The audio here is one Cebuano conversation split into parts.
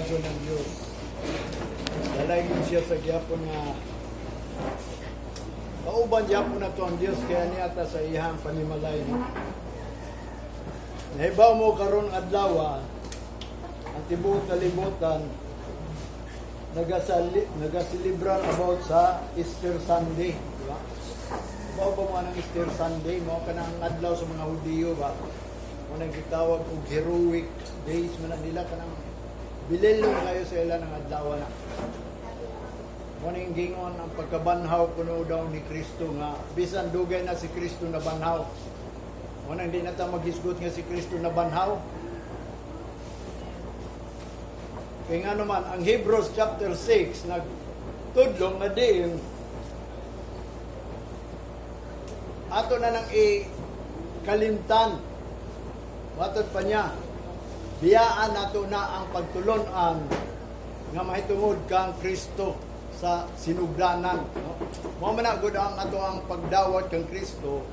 Pagdaygon ng Diyos. Dalay yun siya sa gyapon nga kauban gyapon na to ang Diyos kaya niya ta sa iyang panimalay. No? Nahibaw mo karon adlaw, ang tibuok kalibutan nagaselebrar about sa Easter Sunday, di ba? Mao ba mo anang Easter Sunday? Mao ka ang adlaw sa mga Hudiyo ba? Mo nang gitawag og heroic days man na nila, kanang bililong kayo sa ila ng adlaw na. Mo ning gingon ang pagkabanhaw kuno daw ni Kristo nga bisan dugay na si Kristo na banhaw. Mo nang di na ta maghisgot nga si Kristo na banhaw. Kaya nga naman, ang Hebrews chapter 6 nagtudlong nga diin ato na nang ikalimtan. Matod pa niya, biyaan nato na ang pagtulunan nga mahitungod kang Kristo sa sinugdanan. No? Mao man na gud ang ato ang pagdawat kang Kristo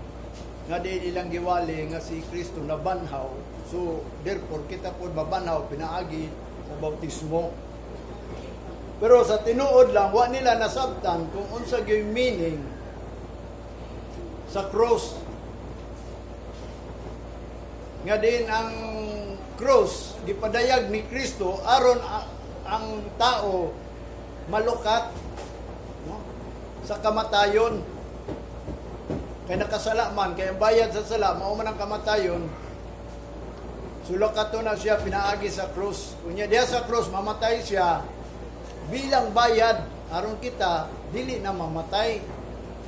nga di ilang giwali nga si Kristo nabanhaw. So, therefore, kita po mabanhaw pinaagi sa bautismo. Pero sa tinuod lang, wa nila nasabtan kung unsa gyud meaning sa cross. Nga din ang cross gipadayag ni Kristo aron ang tao malukat, no, sa kamatayon. Kay nakasala man, kay ang bayad sa sala mao man ang kamatayon. Sulukato na siya pinaagi sa cross. Unya diha sa cross mamatay siya bilang bayad aron kita dili na mamatay.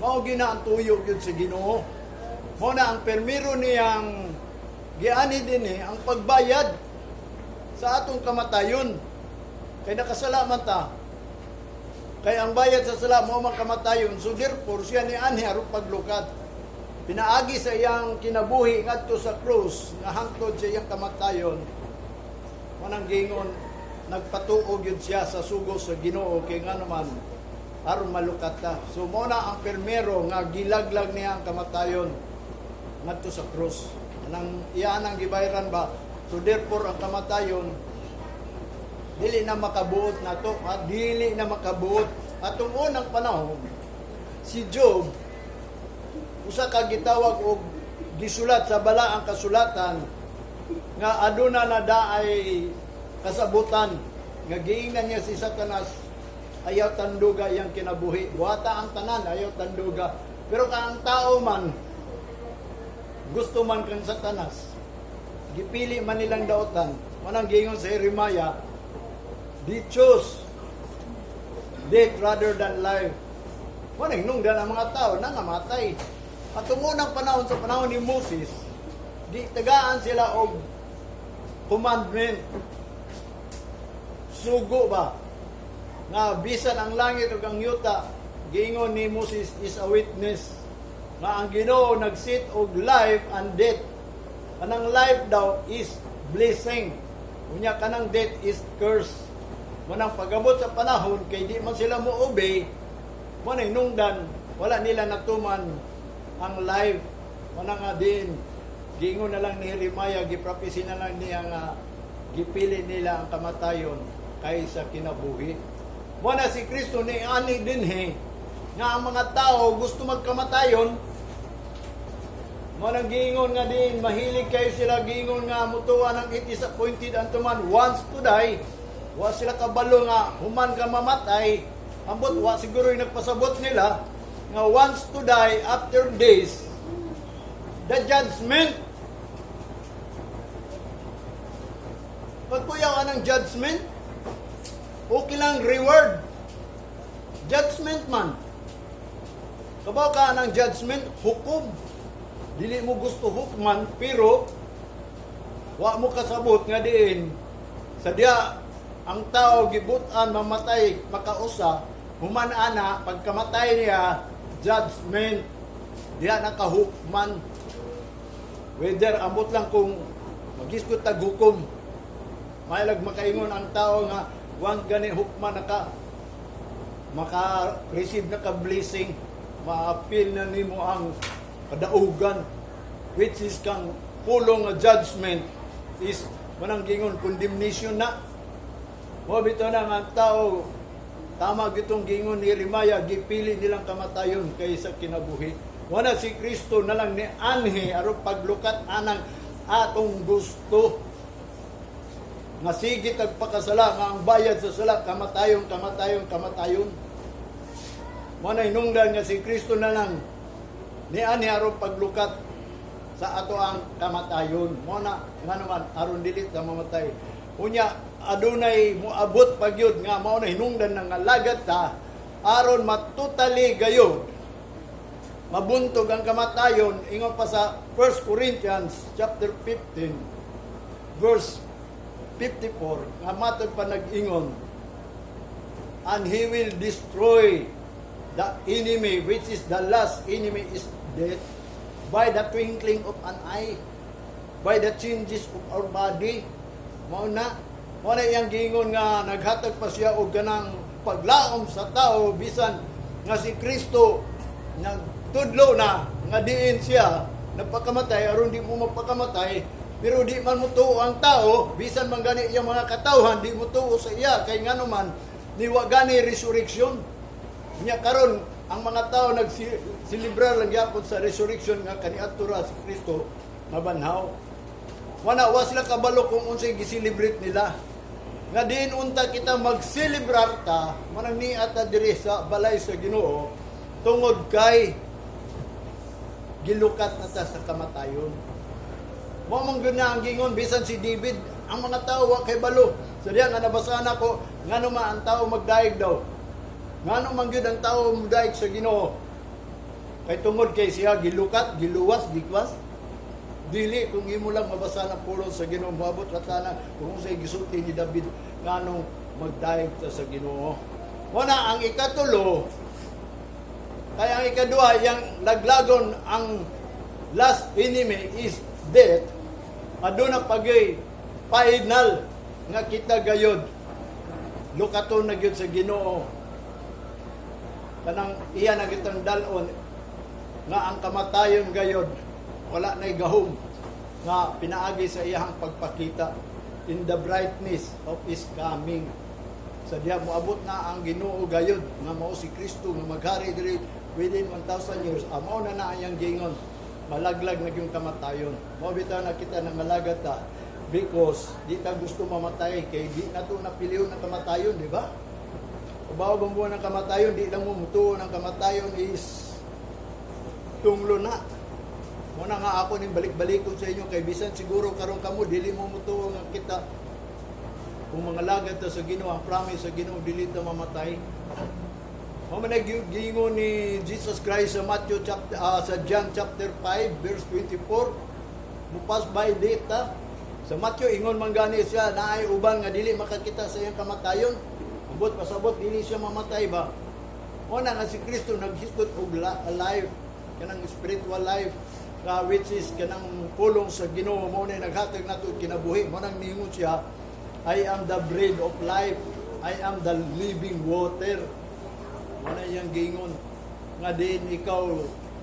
Mao gyud na ang tuyo gyud sa Ginoo. Mao na ang permiro niyang giani dinhi ang pagbayad sa atong kamatayon. Kay nakasala man ta. Kay ang bayad sa sala mao man kamatayon. So therefore siya ni anhi aron paglukat. Pinaagi sa iyang kinabuhi ngadto sa krus nga hangtod sa iyang kamatayon. Manang gingon nagpatuo gyud siya sa sugo sa Ginoo kay ngano man aron malukat ta. So mo na ang permero nga gilaglag niya ang kamatayon ngadto sa krus. Anang iya nang gibayran ba? So therefore ang kamatayon dili na makabuot nato, ha? Dili na makabuot. Atong unang panahon si Job usa ka gitawag og gisulat sa balaang kasulatan nga aduna na daay kasabutan nga giingnan niya si Satanas, ayaw tanduga iyang kinabuhi, buhata ang tanan, ayaw tanduga. Pero ka ang tao man gusto man kang Satanas, gipili man nilang daotan. Manang giingon sa Jeremiah, they choose death rather than life. Manang nungdan ang mga tao na namatay. At unang panahon, sa panahon ni Moses, di tagaan sila og commandment. Sugo ba? Nga bisan ang langit ug ang yuta, giingon ni Moses, is a witness nga ang Ginoo nag-set og life and death. Kanang life daw is blessing. Unya kanang death is curse. Manang pagabot sa panahon kay di man sila mo obey, manay nungdan wala nila natuman ang life. Manang nga din giingon na lang ni Jeremiah, gipropesy na lang niya nga gipili nila ang kamatayon kaysa kinabuhi. Mo na si Kristo ni ani dinhi nga ang mga tao gusto magkamatayon. Mo nang giingon nga din mahilig kayo sila giingon nga mutuwa ng it is appointed unto man once to die. Wa sila kabalo nga human ka mamatay. Ambot wa siguro yung nagpasabot nila nga once to die, after this the judgment. Pagkuyaw ng judgment, okay lang reward. Judgment man. Kabaw ka ng judgment, hukom. Dili mo gusto hukman, pero wa mo kasabot nga diin sa diya ang tao gibutan mamatay makausa, human ana pagkamatay niya, judgment, diya nakahukman. Whether ambot lang kung magisgot tag hukom, mailag makaingon ang tao nga wang gani hukman naka maka-receive na ka blessing, ma-feel na nimo ang kadaugan, which is kang pulong nga judgment is manang gingon condemnation na. Mao bitaw na nga ang tao, tama gitong gingon ni Jeremiah, gipili nilang kamatayon kaysa kinabuhi. Wala si Kristo na lang ni anhi aron paglukat anang atong gusto nga sige tagpakasala, nga ang bayad sa sala kamatayon, kamatayon, kamatayon. Mo na hinungdan nga si Kristo na lang ni anhi aron paglukat sa ato ang kamatayon. Mo na nga naman aron dili ta mamatay. Unya adunay moabot pa gyud nga mao na hinungdan nga lagat ta aron matutali gayud mabuntog ang kamatayon. Ingon pa sa 1 Corinthians chapter 15 verse 54 nga matod pa nag-ingon, "And he will destroy the enemy, which is the last enemy is death, by the twinkling of an eye," by the changes of our body. Mao na iyang giingon nga naghatag pa siya og kanang paglaom sa tao bisan nga si Kristo nagtudlo na nga diin siya nagpakamatay aron di mo magpakamatay, pero di man mo tuo ang tao. Bisan man gani iyang mga katawhan di mo tuo sa iya, kay ngano man ni wa gani resurrection nya. Karon ang mga tao nagsilibrar lang gyapon sa resurrection nga kaniadto ra si Kristo mabanhaw. Wala, wa sila kabalo kung unsay gi-celebrate nila. Nga diin unta kita magselebrar ta manang niata diri sa balay sa Ginoo tungod kay gilukat na ta sa kamatayon. Mao man gyud na ang gingon bisan si David, ang mga tao wa kay balo. Sa diya nga nabasa nako, ngano man ang tao magdaig daw. Ngano man gyud ang tao magdaig sa Ginoo? Kay tungod kay siya gilukat, giluwas, gikwas. Dili, kung imo lang mabasa ng pulong sa Ginoo, moabot ra ta na kung unsay gisulti ni David nganong magdaig ta sa Ginoo. Wala ang ikatulo, kaya ang ikaduha, yang laglagon ang last enemy is death. Aduna pagay final nga kita gayod lukaton na gyud sa Ginoo. Kanang iya na kitang dalon nga ang kamatayon gayod wala na'y gahom nga pinaagi sa iyang pagpakita in the brightness of his coming. Sa diha moabot na ang Ginoo gayod nga mao si Kristo nga maghari diri within 1,000 years, mao na na ang gingon, malaglag na yung kamatayon. Mao bitaw na kita nang malagat ta because di ta gusto mamatay kay di na to napiliyon ang kamatayon, di ba? Ubaw ang buwan ng kamatayon, di lang mo mutuo ng kamatayon is tunglo na. Muna nga ako ning balik-balikon sa inyo kay bisan siguro karon kamo dili mo mutuo nga kita kung mga lagad ta sa Ginoo, ang promise sa Ginoo, dili ta mamatay. Mao man giingon ni Jesus Christ sa Matthew chapter, sa John chapter 5 verse 24, mo pass by date ta. Sa Matthew, ingon man gani siya naay uban nga dili makakita sa iyang kamatayon. Ambot pasabot dili siya mamatay ba. Mao na nga si Kristo naghisgot og life, kanang spiritual life which is kanang pulong sa Ginoo, mo na naghatag nato og kinabuhi. Mo nang ningon siya, "I am the bread of life. I am the living water." Mo na iyang gingon nga din ikaw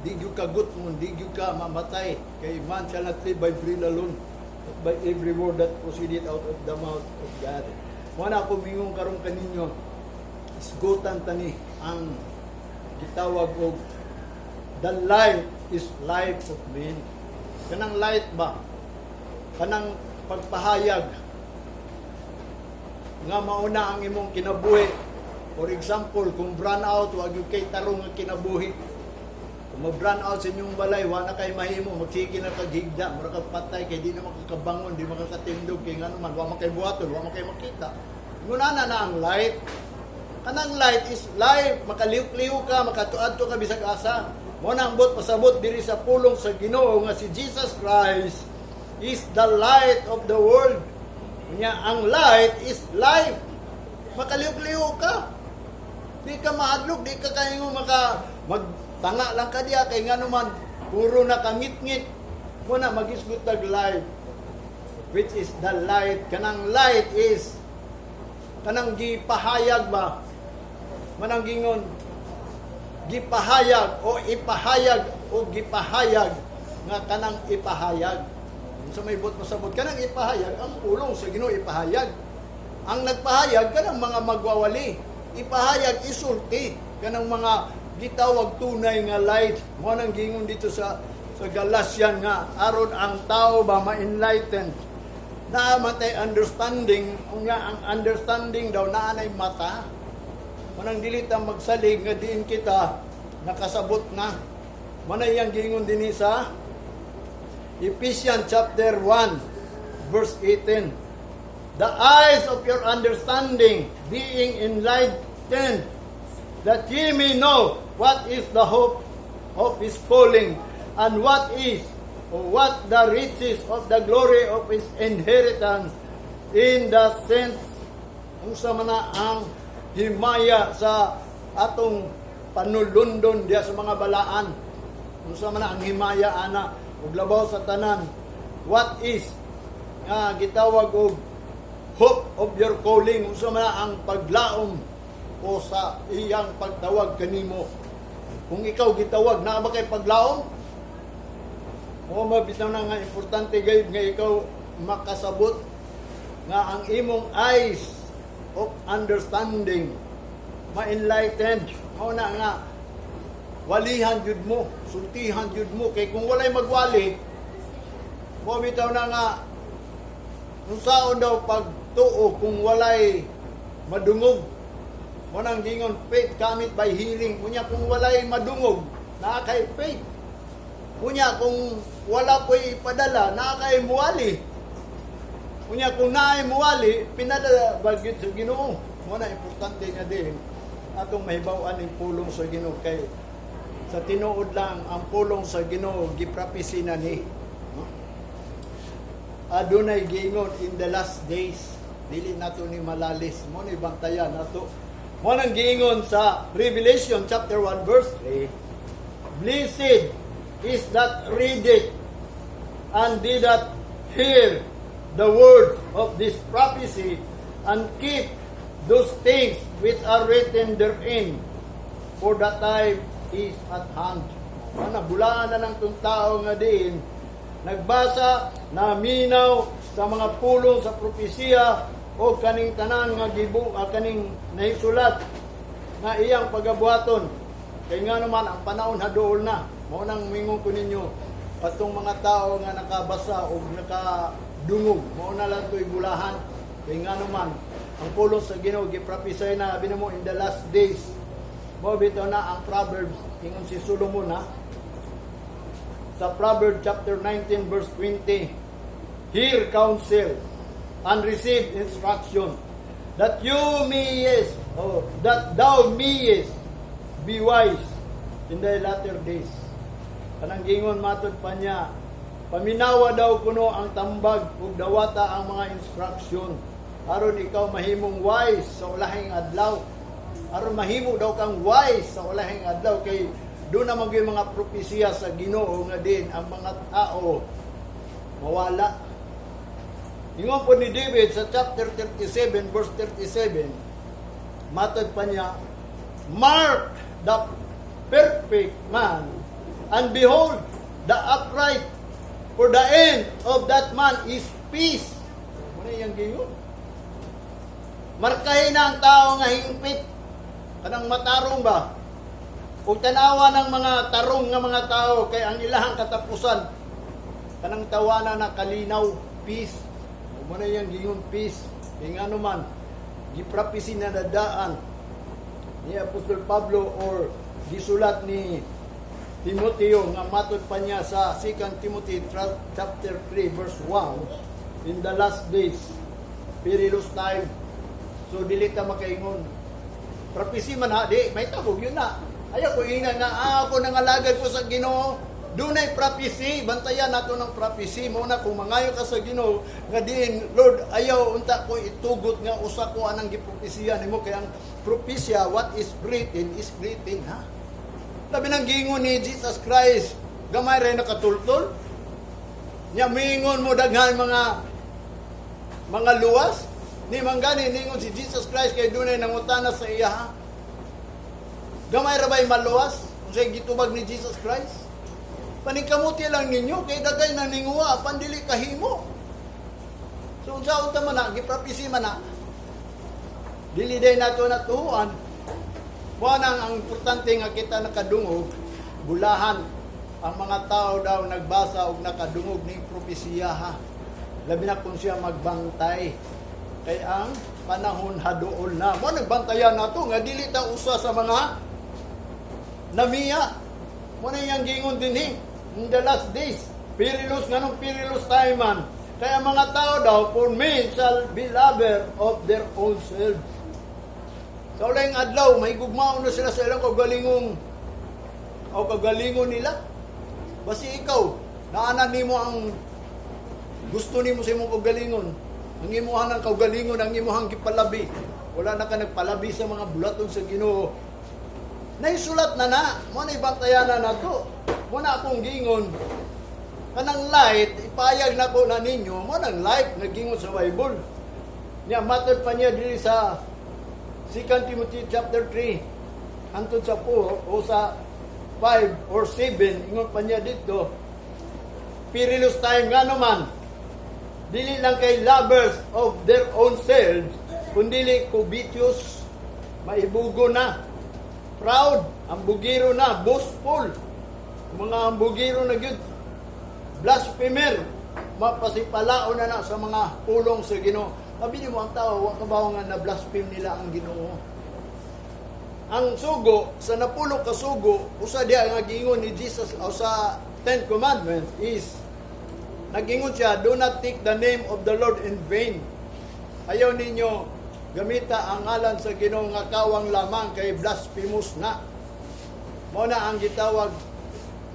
di gyud ka gutmon, di gyud ka mamatay kay man shall not live by bread alone but by every word that proceeded out of the mouth of God. Mo na ako mingon karon kaninyo, isgutan tani ang gitawag og the light is life of men. Kanang light ba? Kanang pagpahayag nga mauna ang imong kinabuhi. For example, kung brown out, wag yung kay tarong nga kinabuhi. Kung mag-brown out sa inyong balay, wa na kay mahimo, magsige na kag higda, mura kag patay kay di na makakabangon, di makakatindog kay ngano man, wa man kay buhaton, wa man kay makita. Ngunana na ang light. Kanang light is life, makalihok-lihok ka, makatuadto ka bisag asa. Mo na ang buot pasabot diri sa pulong sa Ginoo nga si Jesus Christ is the light of the world. Unya ang light is life. Makalihok-lihok ka. Di ka mahadlok, di ka kayo maka magtanga lang ka diya kay ngano man puro na kangit-ngit. Mo na magisgot tag life, which is the light. Kanang light is kanang gipahayag ba, manang gingon gipahayag o ipahayag o gipahayag nga kanang ipahayag sa may buot masabot, kanang ipahayag ang pulong sa Ginoo, ipahayag. Ang nagpahayag kanang mga magwawali. Ipahayag, isulti kanang mga gitawag tunay nga light. Mo nang gingon dito sa Galatian nga aron ang tao ba ma-enlighten. Naa man tay understanding, nga ang understanding daw naa nay mata. Manang dili ta magsalig nga diin kita nakasabot na. Manay yang gingon dinhi sa Ephesians chapter 1 verse 18. "The eyes of your understanding being enlightened, that ye may know what is the hope of his calling, and what is or what the riches of the glory of his inheritance in the saints." Unsa man na ang himaya sa atong panulundon diya sa mga balaan? Unsa man na ang himaya ana? Ug labaw sa tanan, what is nga gitawag og hope of your calling? Unsa man na ang paglaom o sa iyang pagtawag kanimo? Kung ikaw gitawag, naa ba kay paglaom? O mabitaw na nga importante gayud nga ikaw makasabot nga ang imong eyes of understanding ma-enlightened. Mao na nga walihan jud mo, sultihan jud mo, kay kung walay magwali mo, bitaw na nga unsaon daw pagtuo kung walay madungog? Mo nang gingon, "Faith cometh by hearing." Unya kung walay madungog, naa kay faith? Unya kung wala ko'y ipadala, naa kay muwali? Unya kung naay muwali, pinadala ba gyud sa Ginoo? Mo na importante nga din atong mahibaw-an ning pulong sa Ginoo, kay sa tinuod lang ang pulong sa Ginoo giprapisi na ni. No? Adunay giingon in the last days, dili nato ni malalis. Mo ni bantayan nato. Mo nang giingon sa Revelation chapter 1 verse 3, "Blessed is that readeth and they that hear the words of this prophecy and keep those things which are written therein, for the time is at hand." Ana, bulaan na lang tong tao nga diin nagbasa, naminaw sa mga pulong sa propesiya o kaning tanan nga gibu kaning nahisulat nga iyang pagabuhaton, kay nga naman ang panahon haduol na. Mao nang mingon ko ninyo, katong mga tao nga nakabasa o nakadungog, mao na lang to'y bulahan, kay nga naman ang pulong sa Ginoo giprophesy na abi mo in the last days. Mo bitaw na ang Proverbs, ingon si Solomon ha, sa Proverbs chapter 19 verse 20, "Hear counsel and receive instruction, that you mayest, oh, that thou mayest be wise in the latter days." Kanang gingon matod pa niya, paminawa daw kuno ang tambag ug dawata ang mga instruction aron ikaw mahimong wise sa ulahing adlaw. Aron mahimo daw kang wise sa ulahing adlaw, kay doon na yung mga propesiya sa Ginoo nga din ang mga tao mawala. Ingon po ni David sa chapter 37 verse 37, matod pa niya, "Mark the perfect man and behold the upright, for the end of that man is peace." Ano yung gingon? Markahin na ang tao nga hingpit, kanang matarong ba? Ug tanawa ng mga tarong nga mga tao, kay ang ilahang katapusan kanang tawana na kalinaw, peace. Ug mo na yang gingon peace. Kay ngano man giprapisi na dadaan ni Apostol Pablo or gisulat ni Timoteo nga matod pa niya sa 2 Timothy chapter 3 verse 1, in the last days, perilous time. So dili ta makaingon prophecy man ha, di may tabog yun na. Ayaw ko ingnan nga ako nangalagad ko sa Ginoo. Dunay prophecy, bantayan nato ng prophecy mo na. Kung mangayo ka sa Ginoo nga diin, "Lord, ayaw unta ko itugot nga usa ko anang gipropesiya nimo," kay ang propesya, what is written is written ha. Labi nang gingon ni Jesus Christ, gamay ray nakatultol. Nya mingon mo daghan mga luwas. Ni manggani ningon si Jesus Christ kay dunay nangutana sa iya ha. Gamay ra ba'y maluwas? Unsay gitubag ni Jesus Christ? "Paningkamuti lang ninyo kay dagay na ninguha apan dili kahimo." So unsa unta man na giprapisi man na. Dili day nato natuhan. Mao nang ang importante nga kita nakadungog, bulahan ang mga tao daw nagbasa og nakadungog ning propesiya, ha. Labi na kung siya magbantay. Kay ang panahon haduol na. Mo nagbantayan nato nga dili ta usa sa mga namiya. Mo na iyang gingon dinhi in the last days. Perilous, nganong perilous time man? Kaya mga tao daw, for men shall be lover of their own selves. Sa ulayng adlaw, may gugmaon na sila sa ilang kaugalingong o kaugalingon nila. Basi ikaw, naana nimo ang gusto nimo sa imong kaugalingon. Ang imuha ng kaugalingon, ang imuhang gipalabi. Wala na ka nagpalabi sa mga bulaton sa Ginoo. Naisulat na na, mo na ibantayan na nato. Mo na akong gingon. Kanang light, ipayag na ko na ninyo, mo nang light nga gingon sa Bible. Nya matod pa niya diri sa 2 Timothy chapter 3 hantod sa 4 o sa 5 or 7, ingon pa niya dito, perilous time nga naman, dili lang kay lovers of their own selves, kundili covetous, maibugo na, proud, ambugiro na, boastful, mga ambugiro na gyud, blasphemer, mapasipalao na na sa mga pulong sa Ginoo. Sabi mo ang tao, wa kabaw nga na blaspheme nila ang Ginoo. Ang sugo, sa napulo ka sugo, usa diha nga giingon ni Jesus o sa Ten Commandments is, nagingon siya, "Do not take the name of the Lord in vain." Ayaw ninyo gamita ang ngalan sa Ginoo nga kawang lamang kay blasphemous na. Mao na ang gitawag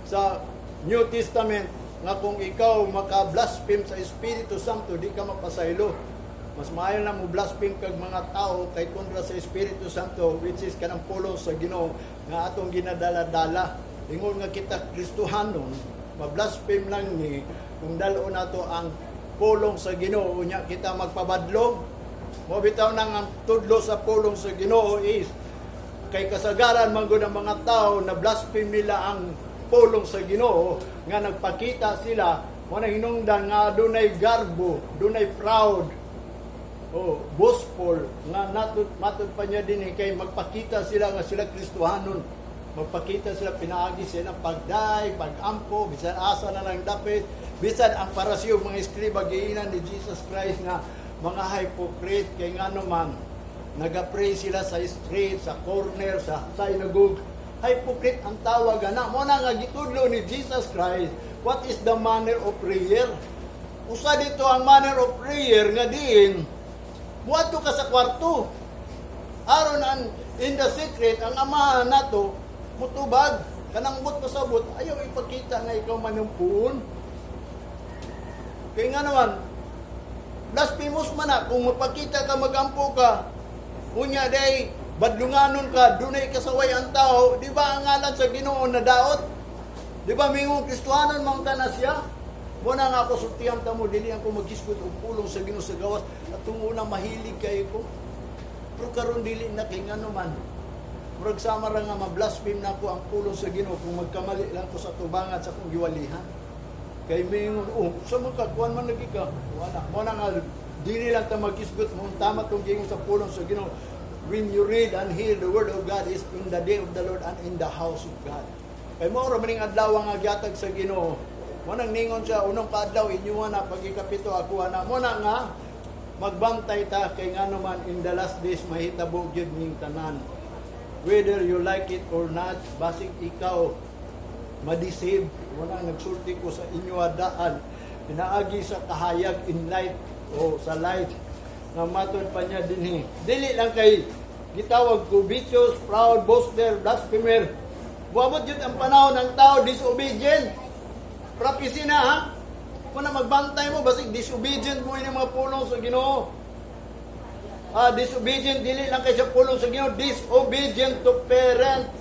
sa New Testament nga kung ikaw maka-blaspheme sa Espiritu Santo, di ka mapasaylo. Mas maayo na mo blaspheme kag mga tao kay kontra sa Espiritu Santo, which is kanang pulong sa Ginoo nga atong ginadala-dala. Ingon nga kita Kristohanon, ma-blaspheme lang ni kung dalo nato ang pulong sa Ginoo, unya kita magpabadlong. Mo bitaw nang ang tudlo sa pulong sa Ginoo is kay kasagaran man gud ang mga tao na blaspheme nila ang pulong sa Ginoo nga nagpakita sila, mo na hinungdan nga dunay garbo, dunay proud, oh, boastful nga natud matud pa niya din eh, kay magpakita sila nga sila Kristohanon. Magpakita sila pinaagi sila ng pagday, pagampo, bisan asa na lang dapit, bisan ang Parisiyo, mga eskriba, giinan ni Jesus Christ nga mga hypocrite kay ngano man nagapray sila sa street, sa corner, sa synagogue. Hypocrite ang tawag ana. Mo na nga gitudlo ni Jesus Christ what is the manner of prayer. Usa dito ang manner of prayer nga diin muadto ka sa kwarto. Aron ang in the secret ang amahan nato mutubag kanang but pasabot, ayaw ipakita nga ikaw manumpuon. Kay nga naman blasphemous man na kung mapakita ka magampo ka, unya day badlunganon ka, dunay kasaway ang tao. Di ba ang ngalan sa Ginoo na daot? Di ba mingong Kristohanon man ta na siya? Mo na nga ako sultihan ta mo, dili ako maghisgot og pulong sa Ginoo sa gawas. Atong una mahilig kayo ko. Pero karon dili na, kay ngano man, murag sama ra nga ma-blaspheme na ako ang pulong sa Ginoo kung magkamali lang ko sa tubangan sa akong giwalihan. Kay mingon, "Oh, sa mga kakuan man lagi ka." Wala. Mo na nga dili lang ta maghisgot mo tama tong gingon sa pulong sa Ginoo. When you read and hear the word of God is in the day of the Lord and in the house of God. Kay mao ra maning adlaw nga gihatag sa Ginoo. Mo nang ningon siya, unong kaadlaw inyo na, pag ikapito ako na. Mo na nga magbantay ta kay ngano man in the last days mahitabo gyud ning tanan. Whether you like it or not, basig ikaw ma-deceive. Wala nagsulti ko sa inyo daan. Pinaagi sa kahayag in light o sa light nga matod pa niya dinhi. Dili lang kay gitawag covetous, proud, boaster, blasphemer. Buabot yun ang panahon ng tao disobedient. Prophecy na, ha. Kung na magbantay mo, basig disobedient mo ini mga pulong sa Ginoo. Ah, disobedient dili lang kay sa pulong sa Ginoo, disobedient to parents.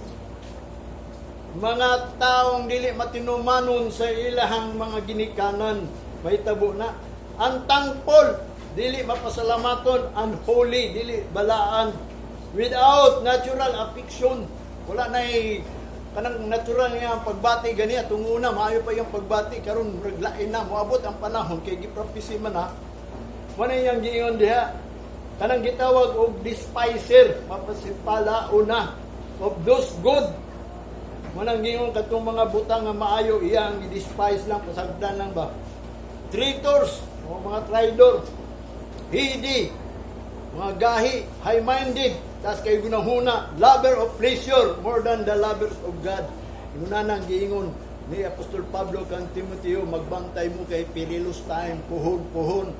Mga taong dili matinumanon sa ilahang mga ginikanan, mahitabo na. Unthankful, dili mapasalamaton, unholy, dili balaan, without natural affection. Wala na kanang natural nga ang pagbati gani. Atong una maayo pa yung pagbati, karon murag lain na. Moabot ang panahon kay giprophesy man, ha. Mo na iyang giingon diha. Kanang gitawag og despiser, mapasipala una of those good. Manang gingon katong mga butang nga maayo, iya ang i-despise lang, pasagdan lang ba. Traitors, o mga traidor. Heady, mga gahi, high-minded, tas kay gunahuna, lover of pleasure more than the lovers of God. Inguna nang giingon ni Apostol Pablo kang Timoteo, magbantay mo kay perilous time, puhon-puhon.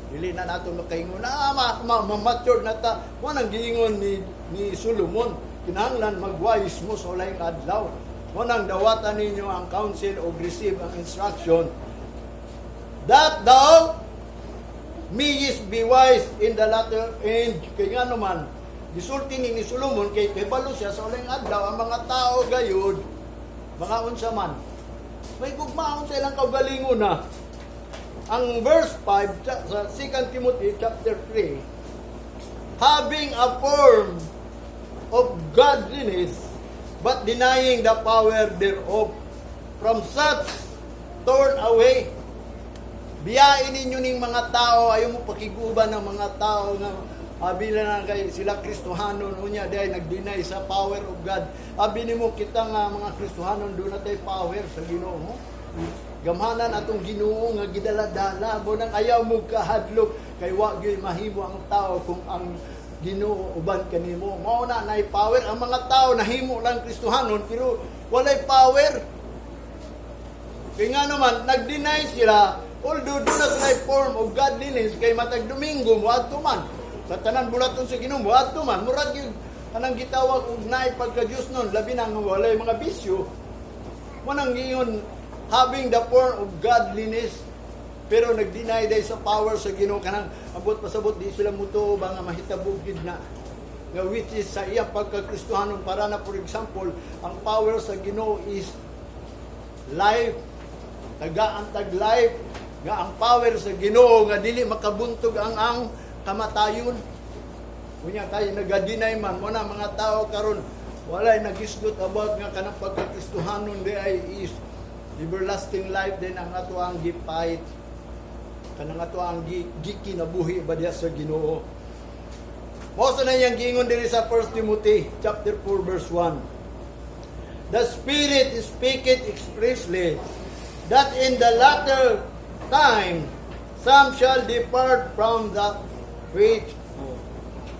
Dili na nato makaingon, ah, ma matured na ta. Mo nang giingon ni Solomon, kinahanglan magwise mo sa ulayng adlaw. Mo nang dawatan ninyo ang counsel o receive ang instruction that thou mayest be wise in the latter end. Kay nga naman, gisulti ni Solomon kay kabalo siya sa ulayng adlaw ang mga tao gayud, mga unsa man, may gugmaon sa ilang kaugalingon na. Ang verse 5 sa 2 Timothy chapter 3, having a form of godliness but denying the power thereof, from such turn away. Biyain ninyo ning mga tao, ayaw mo pakiguban ng mga tao nga abi na kay sila Kristohanon, unya diay nag-deny sa power of God. Abi nimo, kita nga mga Kristohanon, duna tay power sa Ginoo. Gamhanan atong Ginoo nga gidala-dala mo nang ayaw mo kahadlok kay wa gyud mahimo ang tao kung ang Ginoo uban kanimo. Mao na nay power ang mga tao, nahimo lang Kristohanon pero walay power. Kaya nga naman, nag-deny sila, although duna sila form of godliness, kay matag Domingo, moadto man. Sa tanan bulaton sa Ginoo, moadto man. Murag yung kanang gitawag og naay pagka-Diyos nun, labi na nga walay mga bisyo. Manang giingon, having the form of godliness, pero nag-deny day sa power sa Ginoo, kanang abot pasabot di sila mutuo ba nga mahitabo gid na nga, which is sa iyang pagka-Kristohanon, para na for example, ang power sa Ginoo is life, tagaan tag life, nga ang power sa Ginoo nga dili makabuntog ang kamatayon. Unya tayo naga-deny man mo na mga tao karon, walay nagisgot about nga kanang pagka-Kristohanon di ay is everlasting life din ang ato ang gi-fight, kanang ato ang gikinabuhi ba diya sa Ginoo. Mao sa na iyang giingon diri sa 1 Timothy chapter 4 verse 1. The Spirit speaketh expressly that in the latter time some shall depart from the faith. Oh.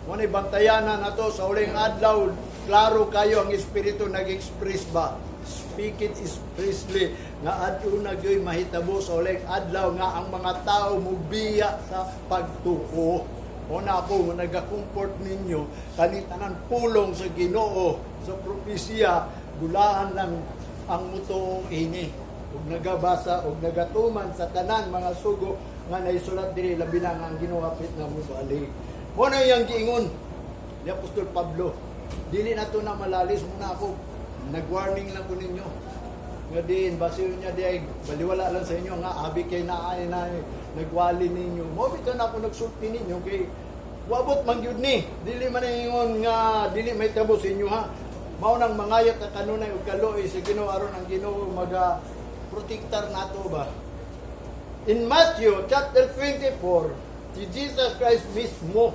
Mo bantayan na nato sa uling adlaw, klaro kayo ang Espiritu nag-express ba. Speak it expressly nga aduna gyoy mahitabo sa uling adlaw nga ang mga tao mubiya sa pagtuo. O na ako nga nagakomfort ninyo kani tanan pulong sa Ginoo sa propesiya, gulaan lang ang mutuo ini ug nagabasa ug nagatuman sa tanan mga sugo nga naisulat diri, labi na nga ang Ginoo hapit na mobalik. Mo na iyang giingon ni Apostol Pablo. Dili na to na malalis mo na ako, nag-warning lang ko ninyo nga din basiyo niya di ay baliwala lang sa inyo nga abi kay na ay na nagwali ninyo mo bitaw na ako nagsulti ninyo kay wabot man gyud ni, dili man ingon nga dili may tabo sa inyo ha. Mao nang mangayat ang kanunay ug kaluoy sa Ginoo aron ang Ginoo maga protektar nato ba. In Matthew chapter 24, si Jesus Christ mismo,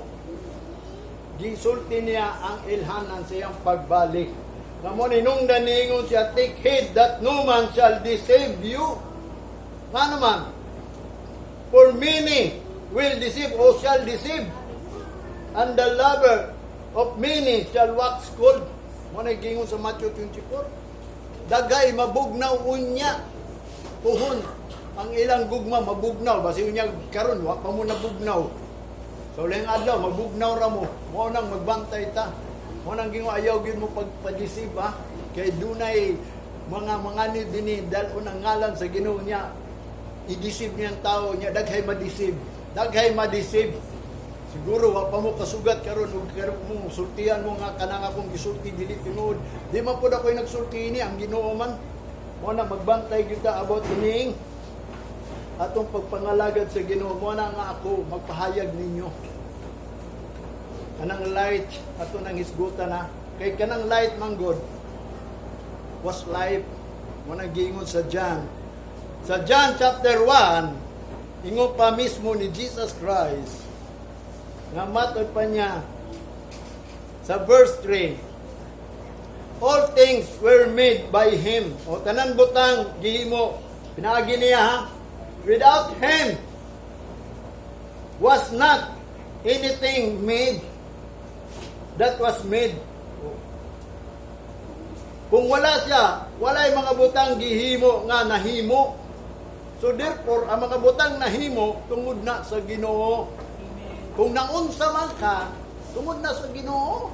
gisulti niya ang ilhanan sa iyang pagbalik. Nga mo ninungdan niingon siya, "Take heed that no man shall deceive you." Nga naman, for many will deceive o shall deceive, and the love of many shall wax cold. Mo na gingon sa Matthew 24. Daghay mabugnaw unya. Puhon ang ilang gugma mabugnaw, basi unya karon wa pa mo nabugnaw. Sa uling adlaw mabugnaw ra mo. Mo nang magbantay ta. Mo nang gingo ayaw gyud mo pagpa-deceive ha. Kay dunay mga mga ni dinhi dal-on ang ngalan sa Ginoo niya. I-deceive niya ang tao niya, daghay ma-deceive. Daghay ma-deceive. Siguro wa pa mo kasugat karon ug karon mo sultihan mo nga kanang akong gisulti dili tinuod. Di man pud ako'y nagsulti ini, ang Ginoo man. Mo na magbantay gyud ta about ining atong pagpangalagad sa Ginoo. Mo na nga ako magpahayag ninyo. Kanang light ato nang hisgutan na kay kanang light man god was life. Mo na giingon sa John. Sa John chapter 1, ingon pa mismo ni Jesus Christ. Nga matod pa niya sa verse 3, all things were made by Him. O tanan butang gihimo pinaagi niya, ha. Without Him was not anything made that was made. Kung wala siya, walay mga butang gihimo nga nahimo. So therefore, ang mga butang nahimo tungod na sa Ginoo. Amen. Kung naunsa man ka, tungod na sa Ginoo.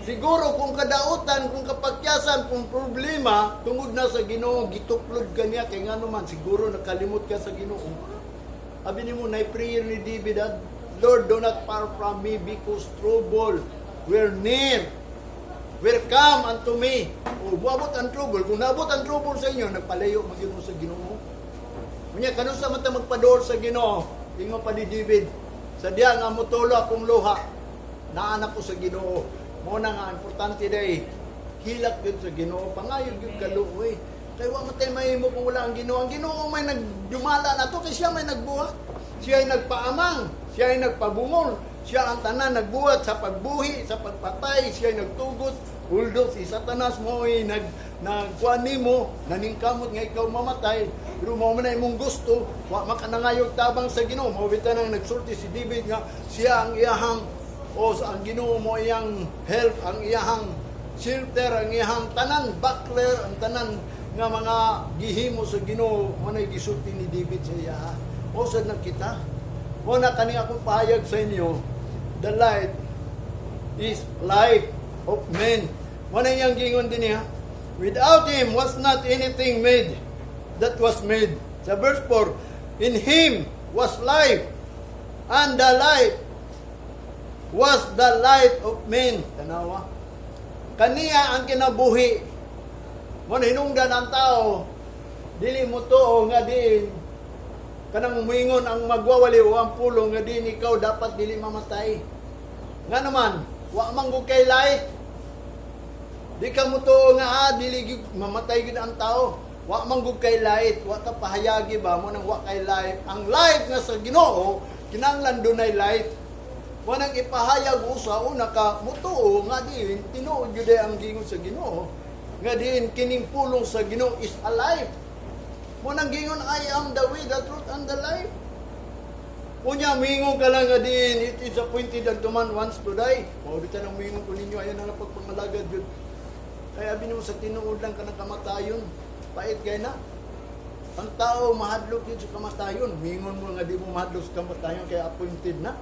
Siguro kung kadautan, kung kapakyasan, kung problema, tungod na sa Ginoo, gituklod ka niya kay ngano man siguro nakalimot ka sa Ginoo. Abi nimo na prayer ni David, ah, "Lord, do not far from me because trouble were near. Were come unto me." O muabot ang trouble. Kung naabot ang trouble sa inyo, nagpalayo man gyud mo sa Ginoo. Unya kanusa man ta magpadool sa Ginoo? Ingon pa ni David, "Sa diya nga motulo akong luha, naa na ko sa Ginoo." Mao na nga importante day hilak gyud sa Ginoo, pangayo gyud kaluoy. Kay wa man tay mahimo kung wala ang Ginoo. Ang Ginoo may nagdumala nato kay siya may nagbuhat. Siya ay nagpaamang, siya ay nagpabungol, siya ang tanan nagbuhat sa pagbuhi, sa pagpatay, siya ay nagtugot. Although si Satanas mo ay nagkuan nimo, naningkamot nga ikaw mamatay, pero mao man na imong gusto, wa man ka nangayog tabang sa Ginoo. Mao bitaw nang nagsulti si David nga siya ang iyahang o sa ang Ginoo mo iyang help, ang iyahang shelter, ang iyahang tanan buckler, ang tanan nga mga gihimo sa Ginoo, mo na gisulti ni David sa iya. O sad na kita. Mo na kani akong pahayag sa inyo, the light is life of men. Mo na iyang giingon din niya. Without Him was not anything made that was made. Sa verse 4, in Him was life, and the life was the light of men. Tanawa. Kaniya ang kinabuhi. Mo na hinungdan ang tao, dili mo tuo nga diin kanang muingon ang magwawali o ang pulong nga diin ikaw dapat dili mamatay. Nga naman, wa man gud kay light. Di ka mo tuo nga dili gyud mamatay gyud ang tao. Wa man gud kay light, wa ka pahayagi ba mo nang wa kay light. Ang light nga sa Ginoo, kinahanglan dunay light. Wa nang ipahayag usa una ka mutuo nga diin tinuod gyud ang giingon sa Ginoo. Nga diin kining pulong sa Ginoo is alive. Mo nang giingon, "I am the way, the truth, and the life." Unya, muingon ka lang nga diin, it is appointed unto man once to die. Mao bitaw nang muingon ko ninyo, ayan na lang pagpangalagad yun. Kaya abi nimo sa tinuod lang ka ng kamatayon. Pait kay na. Ang tao mahadlok yun sa kamatayon. Muingon mo nga di mo mahadlok sa kamatayon kaya appointed na.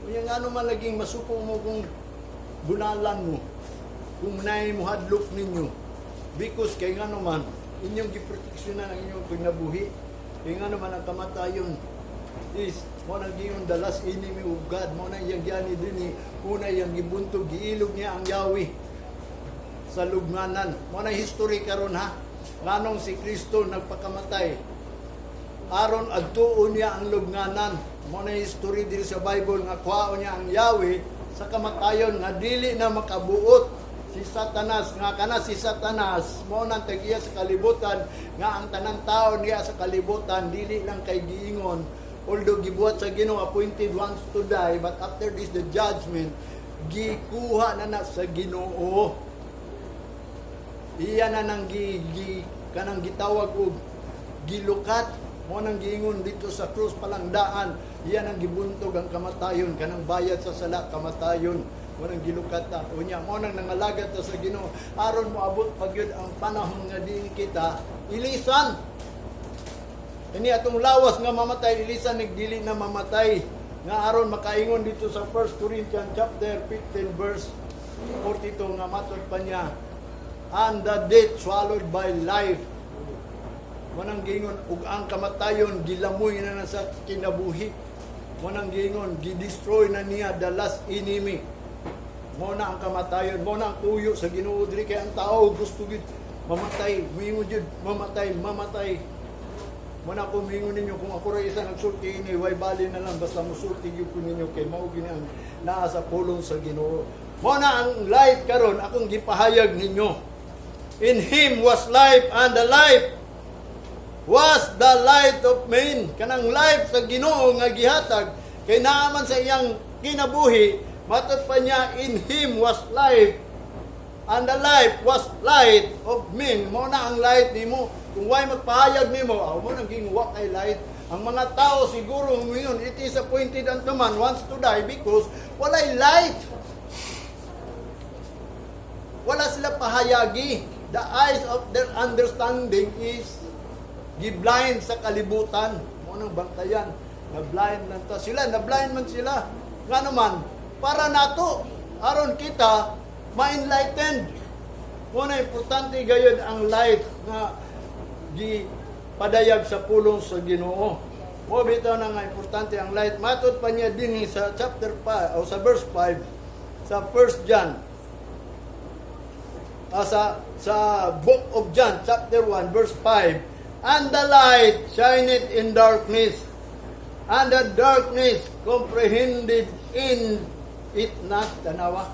Unya nga man laging masuko mo kung bunalan mo. Kung naay mo hadlok ninyo. Because kay nga naman, inyong giproteksyonan ang inyong kinabuhi. Kay nga naman ang kamatayon is mo nang giingon the last enemy of God, mo na iyang giani dinhi, una iyang gibuntog, giilog niya ang Yahweh sa lubnganan. Mo na history karon, ha, nganong si Kristo nagpakamatay aron adtuon niya ang lubnganan. Mo na history diri sa Bible nga kuhaon niya ang Yahweh sa kamatayon nga dili na makabuot si Satanas, nga kana si Satanas mo nang tag-iya sa kalibutan, nga ang tanan tao niya sa kalibutan dili lang kay giingon, although gibuhat sa Ginoo appointed once to die, but after this the judgment, gikuha na na sa Ginoo. Iya na nang gi kanang gitawag og gilukat. Mo nang giingon dito sa krus palangdaan, iya nang gibuntog ang kamatayon, kanang bayad sa sala kamatayon, mo nang gilukat ta. Unya mo nang nangalagad ta sa Ginoo aron moabot pa gyud ang panahon nga diin kita ilisan. Ini atong lawas nga mamatay, ilisan nagdili na mamatay nga aron makaingon dito sa 1 Corinthians chapter 15 verse 42 nga matod pa niya, and the death swallowed by life. Mo nang giingon ug ang kamatayon gilamoy na na sa kinabuhi. Mo nang giingon gi-destroy na niya the last enemy. Mo na ang kamatayon, mo na ang tuyo sa Ginoo diri kay ang tao gusto gid mamatay, muingon jud mamatay, mamatay. Mo na ako muingon ninyo, kung ako ra isa nagsulti ini, way bali na lang basta musulti gyud ko ninyo kay mao gini ang naa sa pulong sa Ginoo. Mo na ang life karon akong gipahayag ninyo. In Him was life, and the life was the light of men. Kanang life sa Ginoo nga gihatag Kay naa man sa iyang kinabuhi, matod pa niya, in Him was life, and the life was light of men. Mao na ang light nimo. Kung way magpahayag nimo, aw mo nang wa kay light. Ang mga tao siguro ngayon, it is appointed unto man once to die because walay light. Wala sila pahayagi. The eyes of their understanding is giblind sa kalibutan. Mao nang bantayan. Na-blind lang ta sila. Na-blind man sila. Nga naman, para nato, aron kita, ma-enlightened. Mao na importante gayud ang light nga gi padayag sa pulong sa Ginoo. Mao bitaw na nga importante ang light. Matod pa niya din sa chapter 5 o sa verse 5 sa 1 John, sa Book of John chapter 1 verse 5, "And the light shineth in darkness, and the darkness comprehended in it not." Tanawa.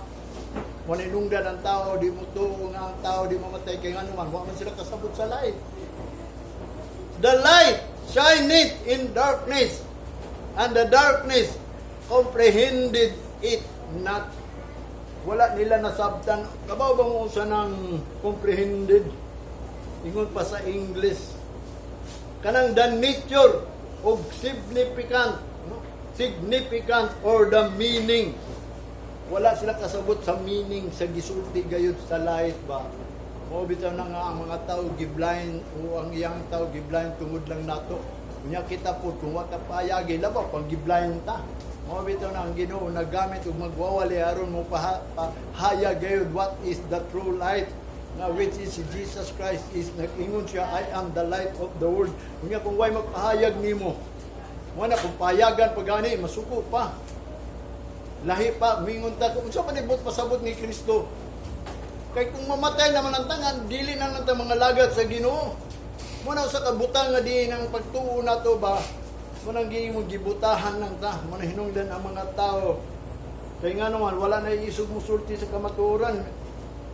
Maninungdan ang tao, di mo tuo nga ang tao di mamatay kay ngano man, wa man sila kasabot sa light. "The light shineth in darkness, and the darkness comprehended it not." Wala nila nasabtan. Kabaw ba mo sa nang comprehended? Ingon pa sa English. Kanang the nature of significant, no? Significant or the meaning. Wala sila kasabot sa meaning sa gisulti gayud sa light ba. Mao bitaw na nga ang mga tao giblind o ang iyang tao giblind tungod lang nato. Unya kita po kung wa ta payagi, labaw pang giblind ta. Mao bitaw na ang Ginoo naggamit og magwawali aron mo pahayag gayud what is the true light na which is si Jesus Christ is nag-ingon siya, "I am the light of the world." Unya kung way magpahayag nimo, mo na kung pahayagan pa gani masuko pa. Lahi pa, mingon ta, kung unsa man ibot pasabot ni Kristo. Kay kung mamatay naman ang tangan, dili na lang ta mga lagad sa Ginoo. Mo na sa kabutang nga di ng pagtuo nato ba, mo nang mo gibutahan lang ta, mo na hinungdan ang mga tao. Kay nga naman, wala na isog mo sulti sa kamatuoran.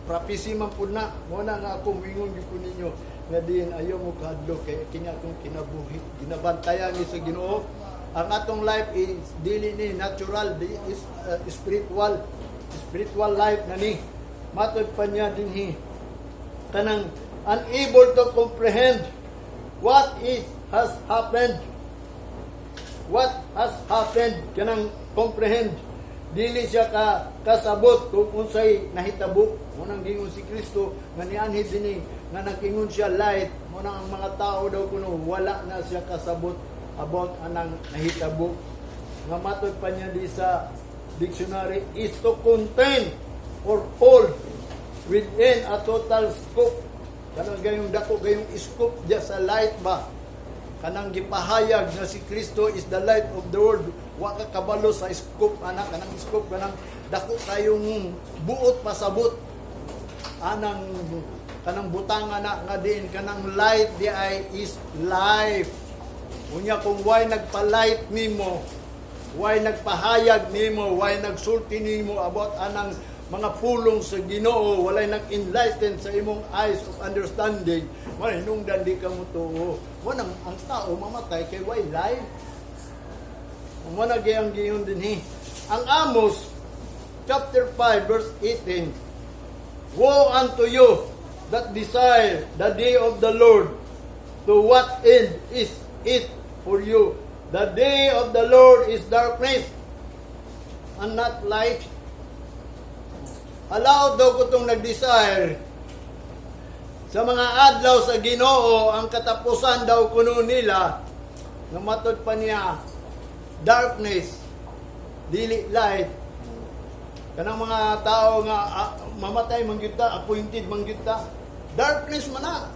Prophecy man pud na. Mo na nga ako mingon gyud ko ninyo nga diin ayaw mo kahadlok kay kini akong kinabuhi. Ginabantayan ni sa Ginoo. Ang atong life is dili ni natural, di is spiritual. Spiritual life na ni. Matod pa niya dinhi kanang unable to comprehend what is has happened. What has happened, kanang comprehend, dili siya ka kasabot kung unsay nahitabo. Mo nang gingon si Kristo nga nianhi dinhi nga nag-ingon siya light, mo nang ang mga tao daw kuno wala na siya kasabot about anang nahitabo. Nga matod pa niya di sa dictionary is to contain or hold within a total scope. Kanang gayong dako gayong scope diya sa light ba, kanang gipahayag nga si Kristo is the light of the world. Wa ka kabalo sa scope ana, kanang scope, kanang dako kayong buot pasabot anang kanang butang ana nga din kanang light di ay is life. Unya kung way nagpa-light nimo, way nagpahayag nimo, way nagsulti nimo about anang mga pulong sa Ginoo, walay nag-enlighten sa imong eyes of understanding, wala hinungdan di ka mo tuo. Mo nang ang tao mamatay kay way life. Mo na gayang giyon dinhi. Ang Amos chapter 5 verse 18: "Woe unto you that desire the day of the Lord! To what end is it for you? The day of the Lord is darkness and not light." Halaot daw ko itong nag-desire sa mga adlaw sa Ginoo, ang katapusan daw kuno nila, nga matod pa niya, darkness, dili light. Kanang mga tao nga mamatay man gyud ta, appointed man gyud ta. Darkness man na.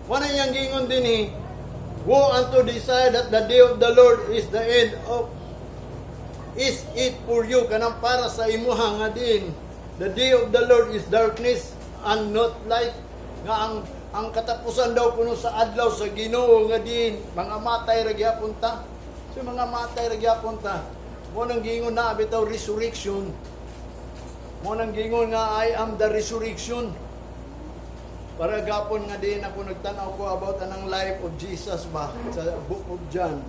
Wala niyang gingon din eh. "Woe unto desire that the day of the Lord is the end of is it for you," kanang para sa imuha nga din. The day of the Lord is darkness and not light. Nga ang katapusan daw kuno sa adlaw sa Ginoo nga din mga matay ra gyapon ta. So mga matay ra gyapon ta. Mo nang giingon na bitaw resurrection. Mo nang giingon nga "I am the resurrection." Para gapon nga din ako nagtanaw ko about anang life of Jesus ba sa Book of John.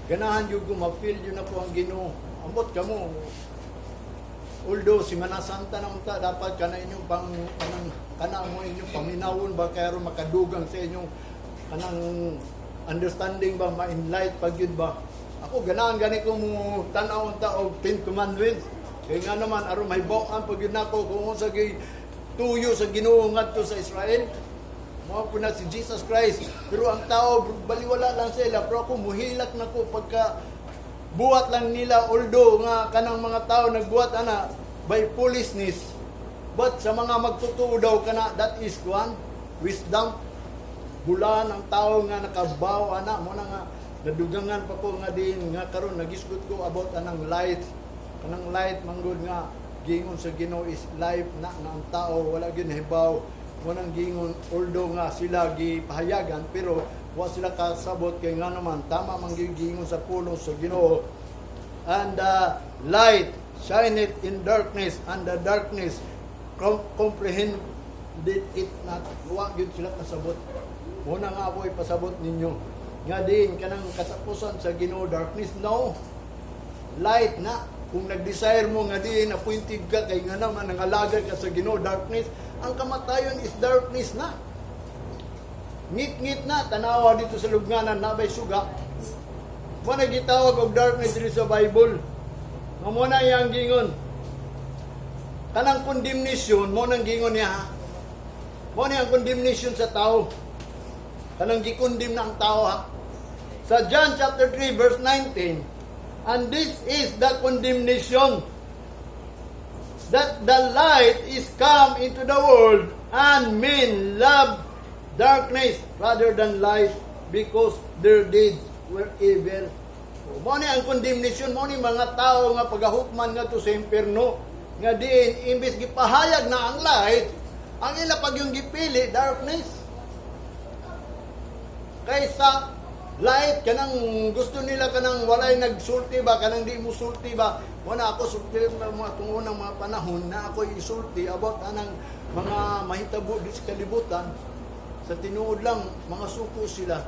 Ganahan jud ko ma-feel jud nako ang Ginoo. Ambot kamo. Although Semana Santa na unta, dapat kana inyong pang kanang kana mo inyong paminawon ba, kay aron makadugang sa inyong kanang understanding ba, ma-enlight pag yun ba. Ako, ganahan gani ko mo tan-aw unta og Ten Commandments kay nga naman aron mahibaw-an pag yun nako kung unsa gyud tuyo sa Ginoo ngadto sa Israel. Mao po na si Jesus Christ. Pero ang tao, baliwala lang sila. Pero ako, muhilak na ko pagka buhat lang nila, although nga kanang mga tao nagbuhat ana by foolishness. But sa mga magtotoo daw kana, that is one wisdom. Bulan ang tao nga nakabaw ana mo na nga nadugangan pa ko nga din nga karon nagisgot ko about anang light, kanang light manggod nga gingon sa Ginoo is life na nga ang tao wala gyud nahibaw mo nang gingon. Although nga sila gipahayagan, pero wa sila kasabot kay nga naman tama man gyud gingon sa pulong sa Ginoo, "And the light shineth in darkness, and the darkness comprehended it not." Wa gyud sila kasabot. Muna nga ako ipasabot ninyo nga din kanang katapusan sa Ginoo, darkness, no, light na. Kung nag-desire mo nga diin appointed ka kay nga naman nangalaga ka sa Ginoo, darkness ang kamatayon, is darkness na. Ngit-ngit na. Tanawa dito sa lubnganan, nabay suga. Mo na gitawag og darkness diri sa Bible. Nga mo na iyang gingon. Kanang condemnation, mo nang gingon niya, ha. Mo na ang condemnation sa tao. Kanang gi-condemn na ang tao, ha. Sa John chapter 3 verse 19, "And this is the condemnation, that the light is come into the world, and men love darkness rather than light because their deeds were evil." Mo ni ang condemnation, mo ni mga tao nga pagahukman nga to sa impierno nga diin imbes gipahayag na ang light, ang ila pag yung gipili darkness. Kaysa light, kanang gusto nila kanang walay nagsulti ba, kanang di mo sulti ba. Wala ako sulti mga itong unang mga panahon na ako isulti about anang mga mahitabo di sa kalibutan. Sa tinuod lang, mga suko sila.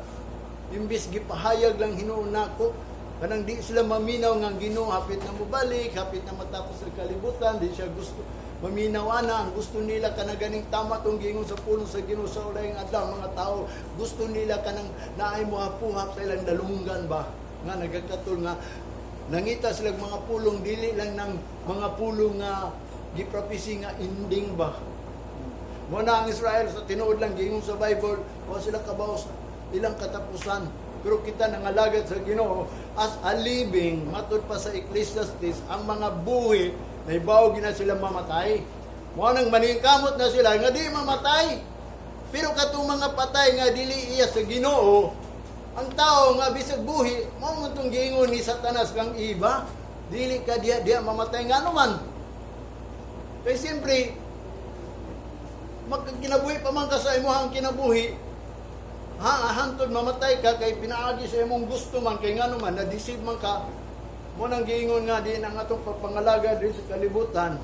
Imbis gipahayag lang hinuon nako, kanang di sila maminaw nga ang Ginoo hapit na mobalik, hapit na matapos ang kalibutan, di siya gusto maminaw ana. Ang gusto nila kana ganing tama tong gingon sa pulong sa Ginoo sa ulayng adlaw. Mga tao, gusto nila kanang naay mo hapuhap sa ilang dalunggan ba, nga nagakatol nga nangita sila og mga pulong, dili lang ng mga pulong nga giprophecy nga ending ba. Mo na ang Israel, sa tinuod lang, gingon sa Bible, wa sila kabaw sa ilang katapusan. Pero kita nangalagad sa Ginoo as a living, matud pa sa Ecclesiastes, ang mga buhi nahibaw gina sila mamatay. Mo nang maningkamot na sila nga di mamatay. Pero katong mga patay nga dili iya sa Ginoo, ang tao nga bisag buhi, mao man tong giingon ni Satanas kang iba, dili ka diha diha mamatay, ngano man. Kay siyempre, magkinabuhi pa man ka sa imong kinabuhi, ha, hantod mamatay ka kay pinaagi sa imong gusto man, kay ngano man na-deceive man ka. Mo nang giingon nga din ang atong pagpangalaga diri sa kalibutan,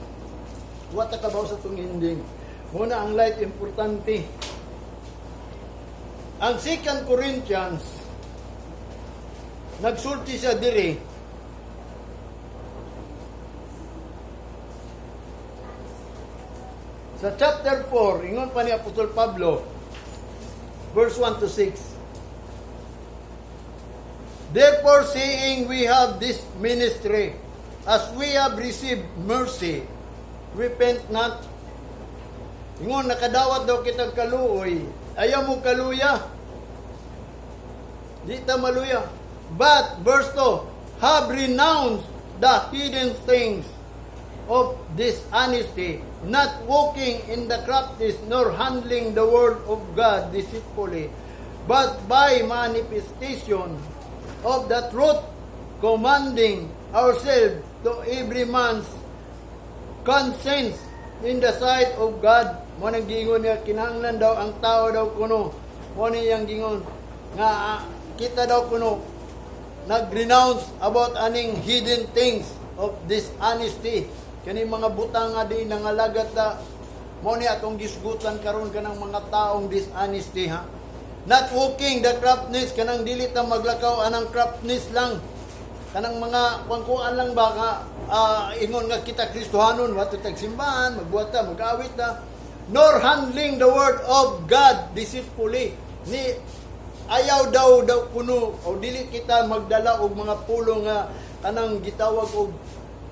wa ta kabaw sa atong ending. Mo na ang light importante. Ang 2 Corinthians, nagsulti siya diri sa chapter 4, ingon pa ni Apostol Pablo, verse 1 to 6. "Therefore, seeing we have this ministry, as we have received mercy, we faint not." Ingon, nakadawat daw kitang kaluoy. Ayaw mo kaluya. Di ta maluya. "But," verse 2, "have renounced the hidden things of dishonesty, not walking in the craftiness, nor handling the word of God deceitfully, but by manifestation of the truth, commending ourselves to every man's conscience in the sight of God." Mo nang gingon niya, kinahanglan daw ang tao daw kuno. Mo niyang gingon nga kita daw kuno nag-renounce about aning hidden things of dishonesty. Kani mga butang nga di nangalagat ta, mo ni atong gisgutan karon kanang mga taong dishonesty, ha. Not walking the craftiness, kanang dili ta maglakaw anang craftiness lang. Kanang mga kuan lang ba nga ingon nga kita Kristohanon, wato tag simbahan, magbuhat ta, mag-awit ta. Nor handling the word of God deceitfully. Ni ayaw daw daw kuno o dili kita magdala og mga pulong nga kanang gitawag og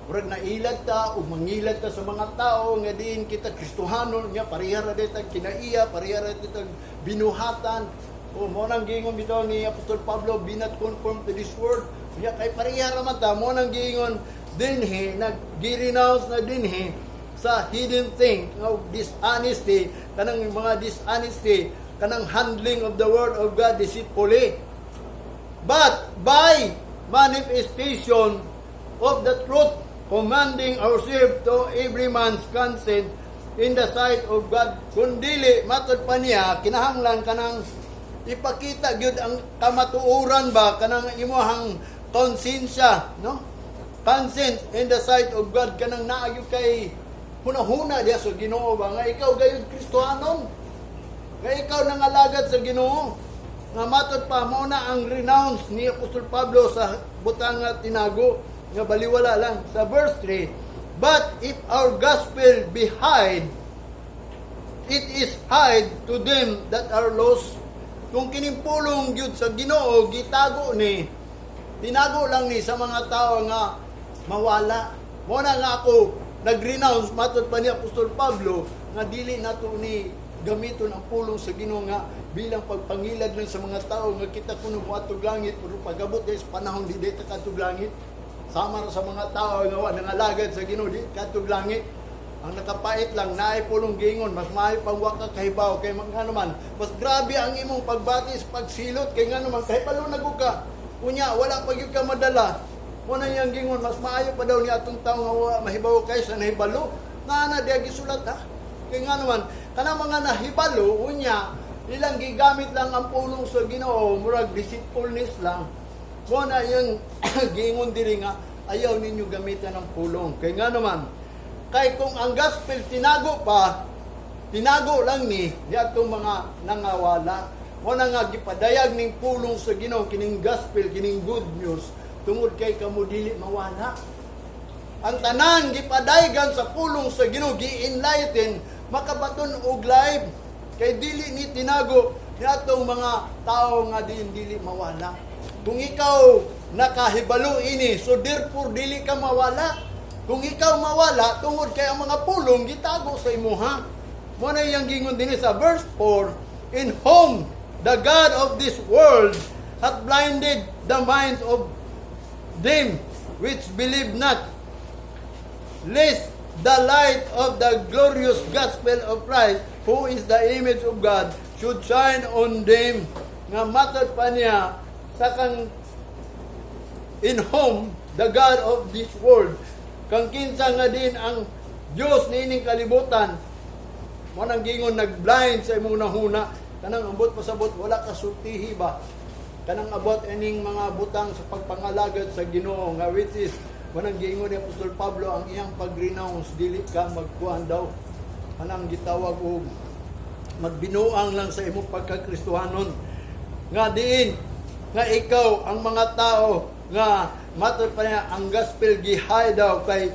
murag nailad ta o mangilad ta sa mga tao nga diin kita Kristohanon nga pareha ra tag kinaiya, pareha ra tag binuhatan. O mo nang giingon bitaw ni Apostol Pablo, "Be not conformed to this world." Nya kay pareha ra man ta. Mo nang giingon dinhi, nag-renounce na dinhi sa hidden thing of dishonesty, kanang mga dishonesty, kanang handling of the word of God deceitfully, but by manifestation of the truth, commending ourselves to every man's conscience in the sight of God. Kundili, matod pa niya, kinahanglan kanang ipakita gyud ang kamatuoran ba, kanang imuhang konsensya, no? Conscience in the sight of God, kanang naa gyud kay hunahuna diya sa Ginoo ba nga ikaw gayud Kristohanon, nga ikaw nangalagad sa Ginoo. Nga matod pa, mao na ang renounce ni Apostol Pablo sa butang nga tinago nga baliwala lang. Sa verse 3, "But if our gospel be hid, it is hid to them that are lost." Kung kining pulong gyud sa Ginoo gitago ni, tinago lang ni sa mga tao nga mawala. Mo na nga ako nag-renounce, matod pa ni Apostol Pablo, nga dili nato ni gamiton ang pulong sa Ginoo nga bilang pagpangilad lang sa mga tao nga kita kuno moadtog langit, pero pagabot sa panahon, di ta kaadtog langit. Sama ra sa mga tao nga wa nangalagad sa Ginoo, di kaadtog langit. Ang nakapait lang, naay pulong gingon, mas maayo pang wa ka kahibaw kay mga naman, mas grabe ang imong pagbati sa pagsilot kay nga naman kahibalo na gud ka. Unya wala pa gyud ka madala. Mo na iyang gingon, mas maayo pa daw ni atong tao nga wa mahibaw kaysa nahibalo. Naa na diya gisulat ha. Kay nga naman, kanang mga nahibalo, unya, ilang gigamit lang ang pulong sa Ginoo, murag deceitfulness lang. Mo na iyang giingon diri nga ayaw ninyo gamitan ang pulong. Kay nga naman, kay kung ang gospel tinago pa, tinago lang ni atong mga nangawala. Mo na nga gipadayag ning pulong sa Ginoo, kining gospel, kining good news, tungod kay kamo dili mawala. Ang tanan gipadaygan sa pulong sa Ginoo, gi-enlighten, makabaton og life kay dili ni tinago ni atong mga tao nga din dili mawala. Kung ikaw nakahibalo ini, so therefore dili ka mawala. Kung ikaw mawala, tungod kay ang mga pulong gitago sa imuha. Mo na iyang gingon dinhi sa verse 4, "In whom the God of this world hath blinded the minds of them which believe not, lest the light of the glorious gospel of Christ, who is the image of God, should shine on them." Nga matod pa niya sa kang "in whom the God of this world," kang kinsa nga din ang Dios niining kalibutan, mo nang gingon nag-blind sa imong nahuna, kanang ambot pasabot wala ka sultihi ba, kanang abot ining mga butang sa pagpangalagad sa Ginoo, nga which is mo nang giingon ni Apostol Pablo ang iyang pag-renounce, dili ka magkuan daw kanang gitawag og magbinuang lang sa imong pagkakristohanon, nga diin nga ikaw ang mga tao nga matod pa niya ang gospel gihay daw kay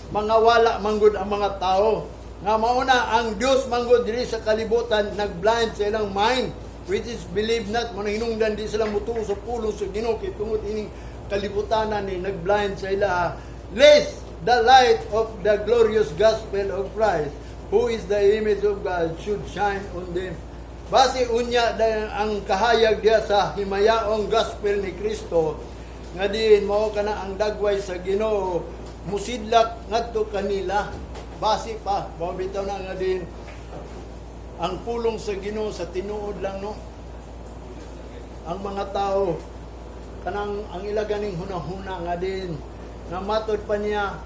mga wala manggod ang mga tao, nga mauna ang Dios manggod diri sa kalibutan nag-blind sa ilang mind which is believe not. Mo hinungdan di sila mutuo sa pulong sa Ginoo kay tungod ining kalibutan ni nag-blind sa ila, "lest the light of the glorious gospel of Christ, who is the image of God, should shine on them." Base unya dahil ang kahayag diya sa himayaong gospel ni Kristo nga diin mao kana ang dagway sa Ginoo musidlak ngadto kanila. Base pa mao bitaw na nga din ang pulong sa Ginoo sa tinuod lang, no? Ang mga tao kanang ang ila ganing hunahuna nga din nga matod pa niya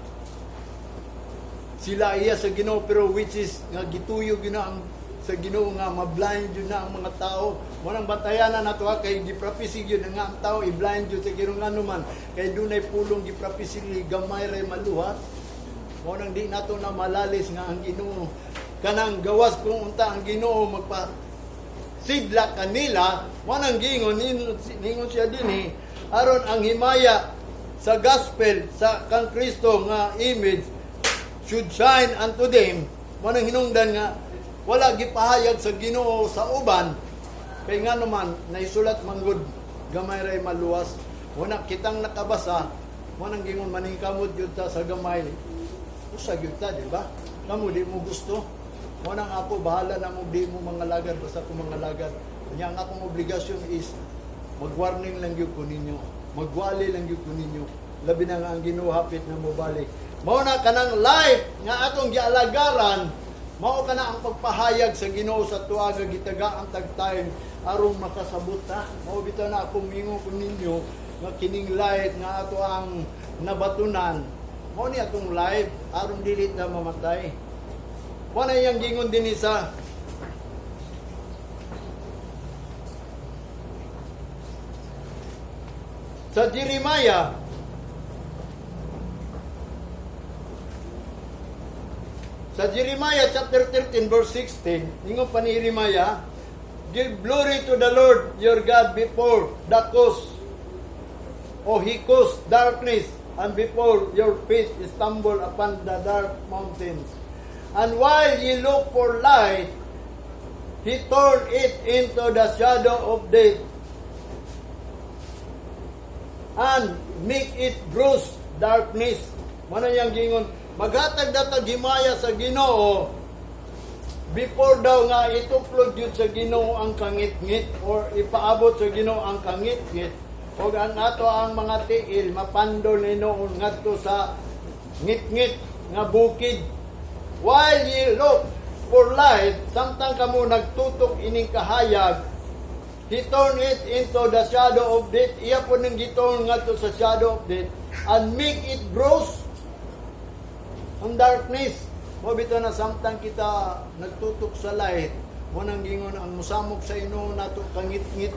sila iya sa Ginoo, pero which is nga gituyo gyud na ang sa Ginoo nga ma-blind yun na ang mga tao. Mo nang bantayanan nato ha, kay gi-prophecy gyud nga ang tao i-blind yun sa Ginoo, nga man kay dunay pulong gi-prophecy, gamay ray maluhat. Mo nang di nato na malalis nga ang Ginoo kanang gawas kung unta ang Ginoo magpa sidla kanila. Mao nang giingon ningon siya dinhi, aron ang himaya sa gospel sa kang Kristo nga image should shine unto them. Mao nang hinungdan nga wala gipahayag sa Ginoo sa uban kay nga naman naisulat manggod gamay ray maluwas. Wala kitang nakabasa. Mao nang gingon, maningkamot gyud ta sa gamay, usa gyud ta, di ba? Kamo di mo gusto. Mao nang ako, bahala na mo di mo mga lagad, basta ko mga lagad. Nya ang akong obligasyon is mag-warning lang gyud ko ninyo. Magwali lang gyud ko ninyo. Labi na nga ang Ginoo hapit na mobalik. Mao na kanang life nga atong gialagaran, mao kana ang pagpahayag sa Ginoo sa tuwa nga gitagaan tag time aron makasabot ta. Mao bitaw na akong mingon ko ninyo nga kining light nga ato ang nabatunan, mao ni atong life aron dili ta mamatay. Wala iyang gingon dinhi sa Jeremiah. Sa Jeremiah chapter 13 verse 16, ingon pa ni Jeremiah, "Give glory to the Lord your God before the cause, o he caused darkness, and before your feet stumble upon the dark mountains. And while ye look for light, he turned it into the shadow of death, and make it gross darkness." Mao na yang gingon, maghatag datag himaya sa Ginoo before daw nga ituklod yun sa Ginoo ang kangitngit or ipaabot sa Ginoo ang kangitngit ug ang ato ang mga tiil mapandol ni noon ngadto sa ngitngit nga bukid. "While ye look for light," samtang kamo nagtutok ining kahayag, "he turned it into the shadow of death." Iya po nang giturn ngadto sa shadow of death and make it gross ang darkness. Mo bitaw na samtang kita nagtutok sa light, mo nang gingon ang musamok sa ino nato kangitngit.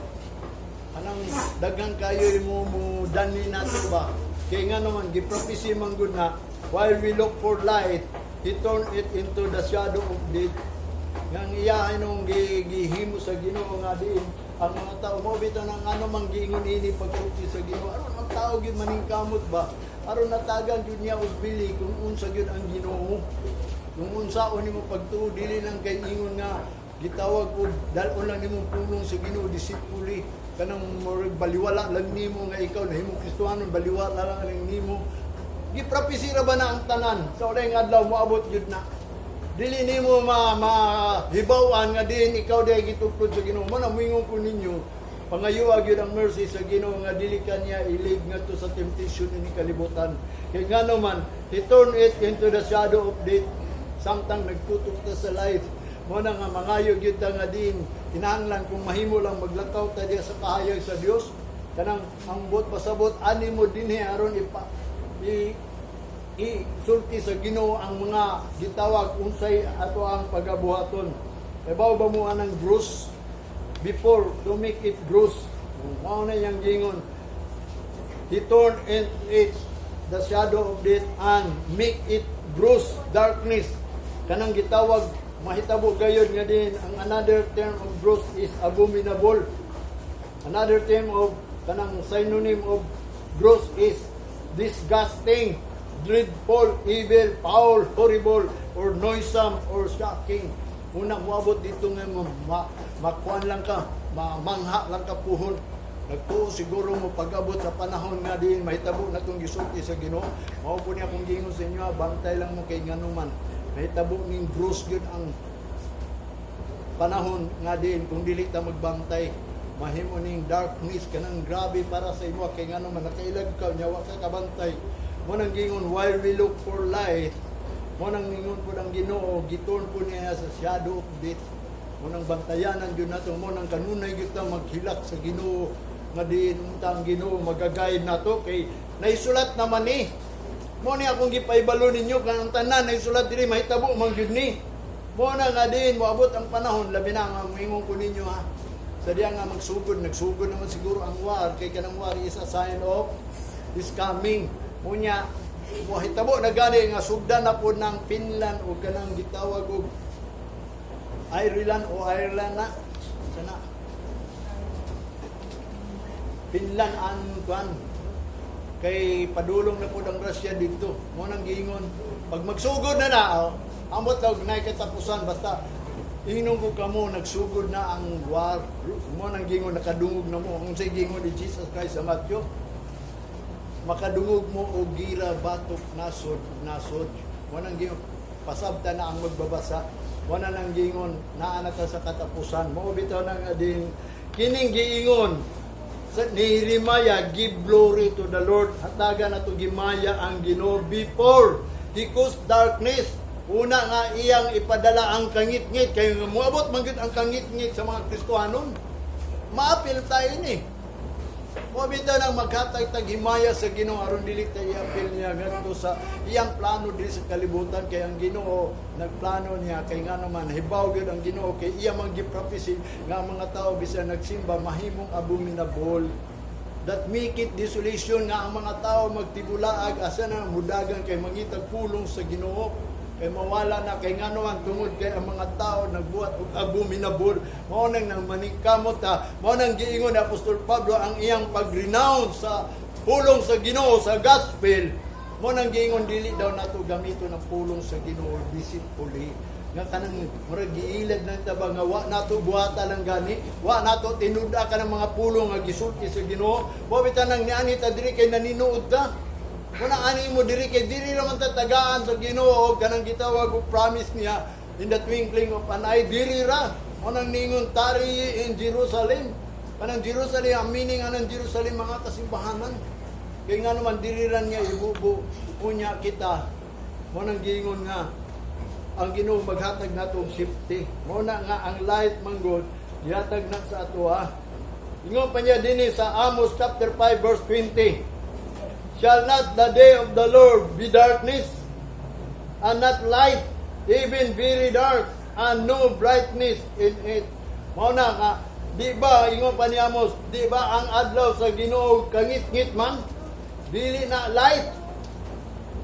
Anang daghan kayo mo mo dani nato ba? Kay nga naman giprophesy man gud na while we look for light, he turned it into the shadow of death. Nga ang iya nung gihimo sa Ginoo nga diin ang mga tao mo bitaw nang ano mang giingon ini pagsulti sa Ginoo aron ang tao gyud maningkamot ba, aron natagan gyud niya og bili kung unsa gyud ang Ginoo, kung unsaon nimo pagtuo. Dili lang kay ingon nga gitawag og dal-on lang nimo pulong sa Ginoo deceitfully, kanang murag baliwala lang nimo nga ikaw nahimong Kristohanon, baliwala lang nimo. Giprophesy ra ba na ang tanan sa uling adlaw moabot gyud na dili nimo ma mahibaw-an nga diin ikaw diay gituklod sa Ginoo. Mo na moingon ko ninyo, pangayoa gyud ang mercy sa Ginoo nga dili ka niya i-lead ngadto sa temptation ini kalibutan. Kay ngano man, he turned it into the shadow of death samtang nagtutok ta sa life. Mo na nga mangayo gyud ta nga diin kinahanglan kung mahimo lang maglakaw ta diya sa kahayag sa Dios, kanang ang buot pasabot ani mo dinhi aron ipa i isulti sa Ginoo ang mga gitawag unsay ato ang pagabuhaton. Kabaw ba mo anang gross before to make it gross? Mao na iyang gingon. He turned in it the shadow of death and make it gross darkness. Kanang gitawag mahitabo gayod nga din ang another term of gross is abominable. Another term of kanang synonym of gross is disgusting, dreadful, evil, foul, horrible, or noisome, or shocking. Una, moabot dito nga mo, makuan lang ka, mangha lang ka puhon. Nagtuo siguro mo pag-abot sa panahon nga din mahitabo na itong gisulti sa Ginoo. Mao po niya akong gingon sa inyo, ha, bantay lang mo kay nganuman. Mahitabo ning gross gyud ang panahon nga din kung dili ta magbantay, mahimo ning darkness, kanang grabe para sa imo kay ngano man nakailag ka nya wa ka kabantay. Mo nang gingon, while we look for light, mo nang ingon po ng Ginoo, giturn po niya sa shadow of death. Mo nang bantayanan gyud nato, mo nang kanunay gyud ta maghilak sa Ginoo nga diin unta ang Ginoo magagayad nato kay naisulat naman ni. Mo ni akong gipaibalo ninyo kanang tanan naisulat diri, mahitabo man gyud ni. Mo na nga din moabot ang panahon, labi na nga moingon ko ninyo ha. Sa diya nga magsugod, nagsugod naman siguro ang war kay kanang war is a sign of is coming. Unya mohitabo na gani nga sugdan na po ng Finland o kanang gitawag og Ireland o Ireland na. Sana Finland ang kuan kay padulong na pud ang Russia dito. Mo nang giingon pag magsugod na na, oh, amot daw nay katapusan, basta ingnon ko kamo nagsugod na ang war. Mo nang giingon, nakadungog na mo ang say giingon ni Jesus Christ sa Matthew, makadungog mo og gira batok nasod nasod. Mo nang giingon, pasabta na ang magbabasa. Mo na nang giingon, naa na ta sa katapusan. Mo bitaw na nga din kining giingon sa ni Jeremiah, "Give glory to the Lord." Hatagan nato himaya ang Ginoo before He caused darkness. Una nga iyang ipadala ang kangitngit kay moabot man gyud ang kangitngit sa mga Kristohanon. Maapil tayo ni. Mo bitaw nang maghatag tag himaya sa Ginoo aron dili tayo iapil niya ngadto sa iyang plano diri sa kalibutan, kay ang Ginoo nagplano niya, kay ngano man hibaw gyud ang Ginoo kay iya man gi-prophesy nga ang mga tao bisan nagsimba mahimong abominable that make it desolation, nga ang mga tao magtibulaag, asa na mudagan kay mangitag pulong sa Ginoo kay mawala na, kay ngano man tungod kay ang mga tao nagbuhat og abominable. Mao nang nang maningkamot ta. Mao nang giingon ni Apostol Pablo ang iyang pag-renounce sa pulong sa Ginoo, sa gospel. Mao nang giingon dili daw nato gamiton ang pulong sa Ginoo deceitfully, nga kanang murag giilad na ta ba nga wa nato buhata lang gani, wa nato tinud-a kanang mga pulong nga gisulti sa Ginoo. Wa bitaw nang niani ta diri kay naninuod ta. Muna ani mo diri kay diri raman ta tagaan sa Ginoo og kanang gitawag og promise niya in the twinkling of an eye, diri ra. Mo nang ningon, "Tarry ye in Jerusalem." Kanang Jerusalem, ang meaning anang Jerusalem, mga kasimbahanan. Kay nga naman diri ra niya ibubo unya kita. Mo nang giingon nga ang Ginoo maghatag nato og safety. Mo na nga ang light manggod gihatag na sa atoa. Ingon pa niya dinhi sa Amos chapter 5 verse 20. "Shall not the day of the Lord be darkness and not light, even very dark, and no brightness in it?" Mao na nga, di ba, ingon pa ni Amos, di ba ang adlaw sa Ginoo kangit-ngit man? Dili na light,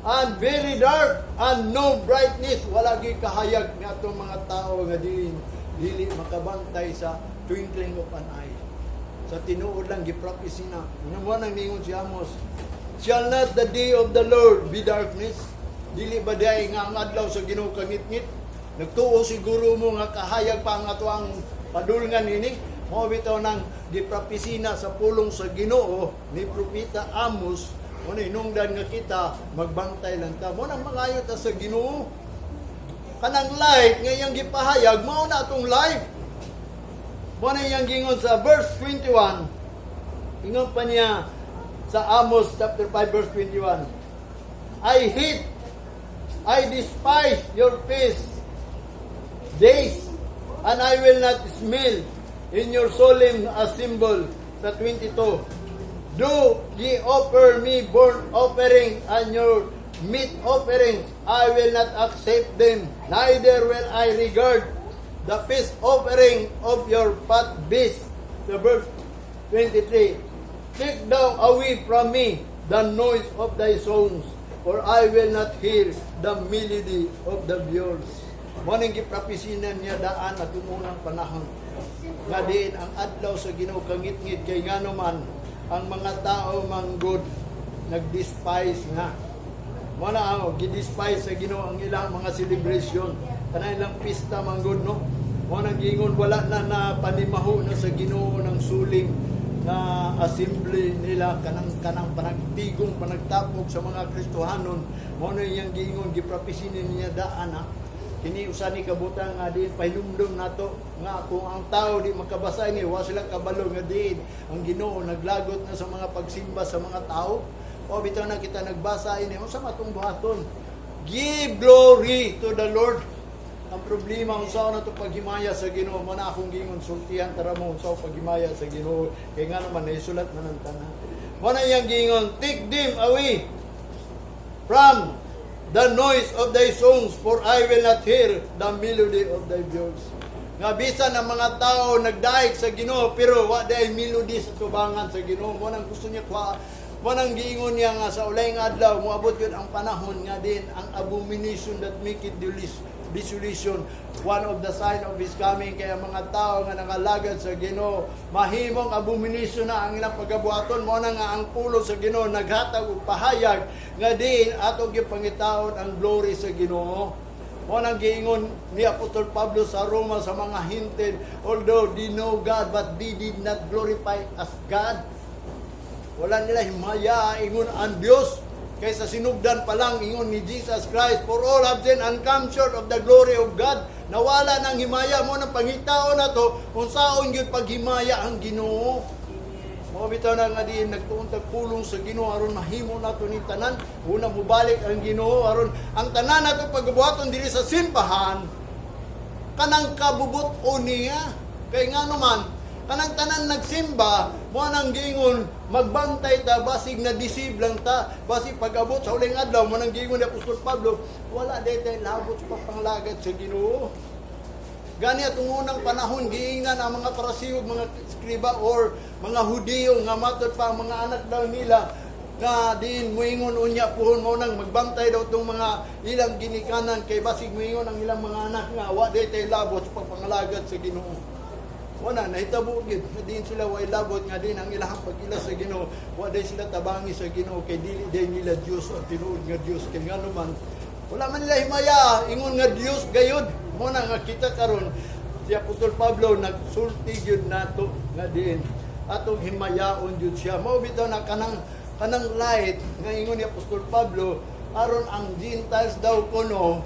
and very dark, and no brightness. Wala gyud kahayag nga atong mga tao nga dili, dili makabantay sa twinkling of an eye. Sa tinuod lang giprophesy na. Nga mo nang ningon si Amos, "Shall not the day of the Lord be darkness?" Dili ba diay nga ang adlaw sa Ginoo kangitngit? Nagtuo siguro mo nga kahayag pa ang atoang padulngan nini? Mao bitaw nang giprophesy na sa pulong sa Ginoo ni Propeta Amos. Mo na hinungdan nga kita magbantay lang ta. Mo nang mangayo ta sa Ginoo. Kanang light nga iyang gipahayag, mao na atong life. Mo na iyang gingon sa verse 21. Ingon pa niya sa Amos chapter 5 verse 21. "I hate, I despise your feast days, and I will not smell in your solemn assembly." Sa 22. "Do ye offer me burnt offering and your meat offerings, I will not accept them, neither will I regard the peace offering of your fat beasts." The verse 23. "Take thou away from me the noise of thy songs, for I will not hear the melody of the viols." Mo ning gipropesinan niya daan at unang panahon. Nga diin ang adlaw sa Ginoo kangitngit kay ngano man ang mga tao manggod nag-despise nga. Mo na ang gi-despise sa Ginoo ang ilang mga celebration. Kanang ilang pista manggod, no. Mo nang giingon wala na na panimaho na sa Ginoo ng solemn na assembly nila, kanang kanang panagtigong, panagtapok sa mga Kristohanon. Mo na iyang giingon, giprophesy niya daan ha. Kini usa ni kabutang nga diin pahinumdum nato nga kung ang tao di makabasa ini, wa sila kabalo nga diin ang Ginoo naglagot na sa mga pagsimba sa mga tao. O bitaw na kita nagbasa ini, unsa matong buhaton? Give glory to the Lord. Ang problema, unsa na to paghimaya sa Ginoo? Mo na akong gingon, sultihan tara mo unsa paghimaya sa Ginoo, kay nga naman naisulat man ang tanan. Mo na iyang gingon, "Take them away from the noise of thy songs, for I will not hear the melody of thy viols." Nga bisan ang mga tao nagdaig sa Ginoo pero wa day melody sa tubangan sa Ginoo. Mo nang gusto niya kwa, mo nang giingon niya nga sa ulay nga adlaw moabot yun ang panahon nga din ang abomination that make it desolation, one of the sign of His coming. Kaya mga tao nga nangalagad sa Ginoo, mahimong abomination na ang ilang pagabuhaton. Mao na nga ang pulong sa Ginoo naghatag og pahayag nga diin ato gipangitaon ang glory sa Ginoo. Mao nang giingon ni Apostol Pablo sa Roma sa mga Hentil, although they know God, but they did not glorify as God. Wala nila himaya ingon ang Dios. Kaysa sinugdan pa lang, ingon ni Jesus Christ, "For all have sinned and come short of the glory of God." Nawala ng himaya. Mao nang pangitaon nato kung saon gyud paghimaya ang Ginoo. Mao bitaw na nga diin nagtuon tag pulong sa Ginoo aron mahimo nato ni tanan. Una mobalik ang Ginoo aron ang tanan nato pagbuhaton diri sa simbahan kanang kabubut-on niya. Kay nga naman, kanang tanan nagsimba, mao nang giingon, magbantay ta, basig na deceive lang ta, basig pag-abot sa huling adlaw, mao nang giingon ni Apostol Pablo, wala day tay labot sa pagpangalagad sa Ginoo. Gani atong unang panahon, giingnan ang mga Parisiyo, mga eskriba or mga Hudiyo nga matod pa ang mga anak daw nila nga diin muingon unya puhon. Mao nang magbantay daw tong mga ilang ginikanan kay basig muingon ang ilang mga anak nga wa day tay labot sa pagpangalagad sa Ginoo. Wala nahitabo gid nga diin sila way labot, nga diin ang ilahang pag-ila sa Ginoo, wa day sila tabangi sa Ginoo kay dili day nila Dios ang tinuod nga Dios, kay ngano man wala man nila himaya ingon nga Dios gayud. Mao na nga kita karon, si Apostol Pablo nagsulti gyud nato nga diin atong himayaon gyud siya. Mao bitaw na kanang light nga ingon ni Apostol Pablo aron ang Gentiles daw kuno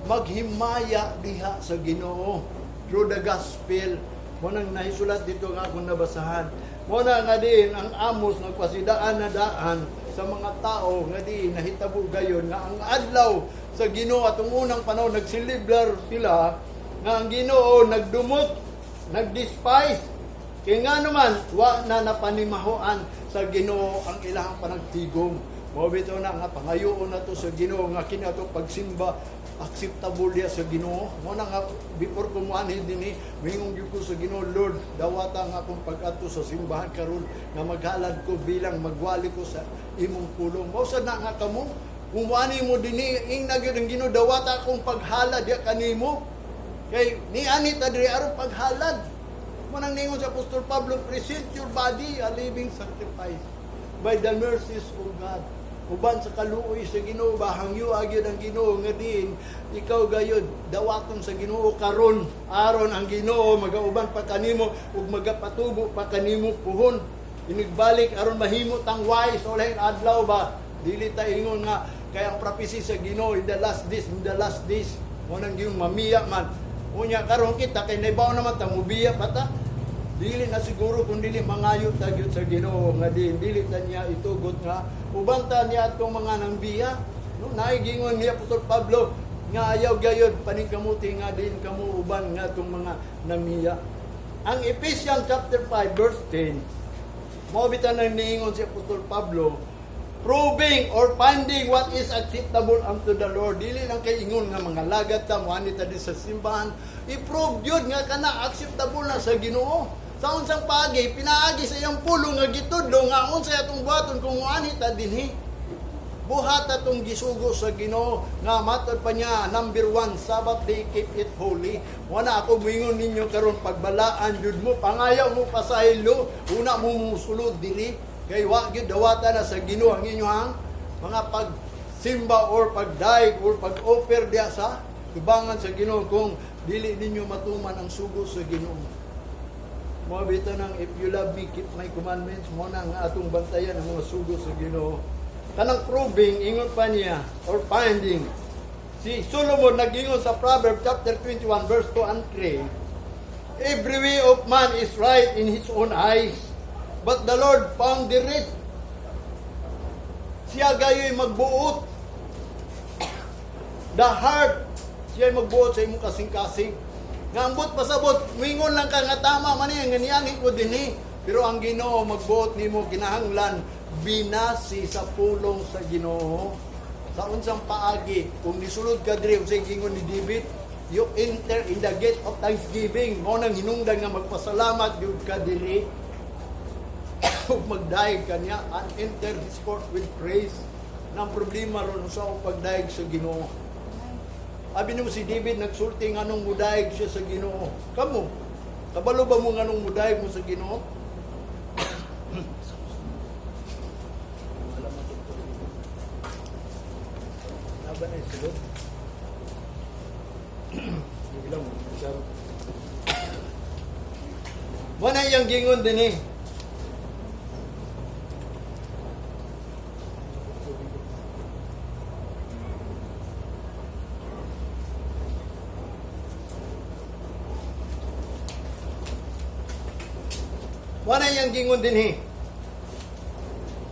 maghimaya diha sa Ginoo through the gospel. Mao nang nahisulat dito nga akong nabasahan. Mao na nga diin ang Amos nagpasidaan na daan sa mga tao nga diin nahitabo gayon nga ang adlaw sa Ginoo atong unang panahon nagsiliblar sila nga ang Ginoo nagdumot, nagdespise. Kay nga naman wa na napanimahoan sa Ginoo ang ilahang panagtigom. Mao bitaw na nga pangayoon nato sa Ginoo nga kini ato pagsimba acceptable diya sa Ginoo. Mao na nga before ko moanhi dinhi, mingon gyud ko sa Ginoo, "Lord, dawata ang akong pag-adto sa simbahan karon nga maghalad ko bilang magwali ko sa imong pulong." Mao sad na nga kamo kung moani mo dinhi, ingna gyud ang Ginoo, "Dawata akong paghalad diya kanimo." Kay niani ta diri aron paghalad. Mao nang ningon sa Apostol Pablo, "Present your body a living sacrifice by the mercies of God." Uban sa kaluoy sa Ginoo ba, hangyo gyud ang Ginoo nga diin ikaw gayud dawaton sa Ginoo karon aron ang Ginoo magauban pa kanimo ug magapatubo pa kanimo puhon inigbalik aron mahimo tang wise uling adlaw ba. Dili ta ingon nga kay ang prophecy sa Ginoo in the last days, in the last days, mao nang giyong mamiya man unya karon kita kay naibaw naman ta mubiya pa ta. Dili na siguro kung dili mangayo ta gyud sa Ginoo nga di dili ta niya itugot nga uban ta niya atong mga nangbiya, no? Naigingon ni Apostol Pablo nga ayaw gayod paningkamuti nga din kamo uban nga atong mga namiya. Ang Ephesians chapter 5 verse 10, mao bitaw nang niingon si Apostol Pablo, proving or finding what is acceptable unto the Lord. Dili lang kay ingon nga mga lagat ta, moani ta din sa simbahan. I-prove yun nga kana acceptable na sa Ginoo. Sa unsang paagi, pinaagi sa iyang pulong nga gitudlo nga unsay atong buhaton kung moani ta dinhi. Buhat atong gisugo sa Ginoo nga matod pa niya, number 1, Sabbath day, keep it holy. Wala ako moingon ninyo karon, pagbalaan jud mo, pangayaw mo pasaylo, una mo musulod diri kay wa gyud dawata na sa Ginoo ang inyong mga pagsimba or pagdaig or pag-offer diya sa tubangan sa Ginoo kung dili ninyo matuman ang sugo sa Ginoo. Mao bitaw nang "If you love me, keep my commandments." Mao na nga atong bantayan ang mga sugo sa Ginoo. Kanang proving, ingon pa niya, or finding. Si Solomon nag-ingon sa Proverbs chapter 21 verse 2 and 3, "Every way of man is right in his own eyes, but the Lord pondereth." Siya gayo'y magbuot. The heart, siya magbuot sa imong kasing-kasing. Nga ambot pasabot, mingon lang ka nga tama man niya, nga niyangi ko dinhi. Pero ang Ginoo magbuot nimo, kinahanglan binasi sa pulong sa Ginoo. Sa unsang paagi, kung nisulod ka diri, unsay gingon ni David, "You enter in the gate of thanksgiving." Mao nang hinungdan nga magpasalamat gyud ka diri. Ug magdayeg ka niya and enter his court with praise. Nang problema ron sa akong pagdayeg sa Ginoo. Abi nimo si David nagsulti nganong mudayeg siya sa Ginoo. Kamo, kabalo ba mo nganong mudayeg mo sa Ginoo? Naba na yung sulod? Biglang, wala iyang gingon din eh. Wala iyang gingon din eh.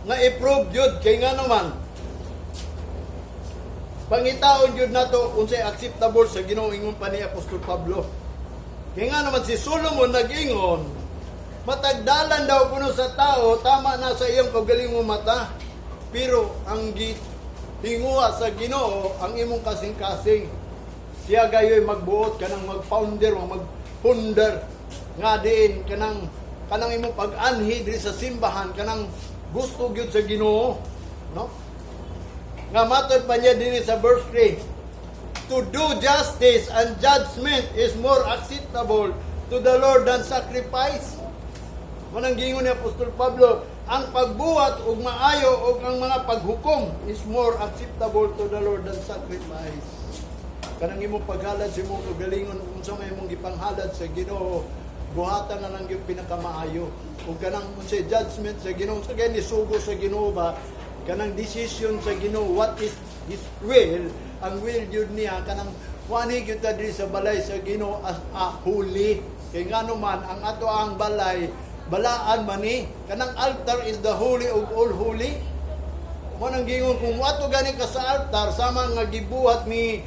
Nga i-prove yun, kay nga naman, pangitaon yun nato unsay acceptable sa Ginoo, ingon pa ni Apostol Pablo. Kay nga naman si Solomon nag-ingon, matagdalan daw kuno sa tao, tama na sa iyong kaugalingong mata. Pero ang tinguha sa Ginoo ang imong kasing-kasing. Siya gayoy magbuot kanang magfounder o magpunder nga diin kanang imong pag-anhi diri sa simbahan, kanang gusto gyud sa Ginoo, no? Nga matod pa niya dinhi sa verse 3, "To do justice and judgment is more acceptable to the Lord than sacrifice." Manang gingon ni Apostol Pablo, ang pagbuhat og maayo og ang mga paghukom is more acceptable to the Lord than sacrifice. Kanang imong paghalad sa imong kaugalingon, unsa may imong gipanghalad sa Ginoo, buhatan na lang yung pinakamaayo. Ug kanang unsay judgment sa Ginoo, sa gani sugo sa Ginoo ba, kanang decision sa Ginoo, what is His will, ang will yun niya kanang wani gyud ta diri sa balay sa Ginoo as a holy. Kay ngano man ang ato ang balay balaan man ni, kanang altar is the holy of all holy. Mo nang gingon kung wato gani ka sa altar sama nga gibuhat ni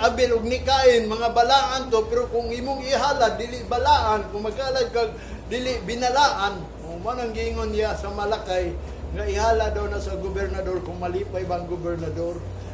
Abel ug ni Cain, mga balaan to, pero kung imong ihalad dili balaan, kung maghalad kag dili binalaan. Mo nang gingon niya sa Malakay nga ihala daw na sa gobernador kung malipay ba ang gobernador.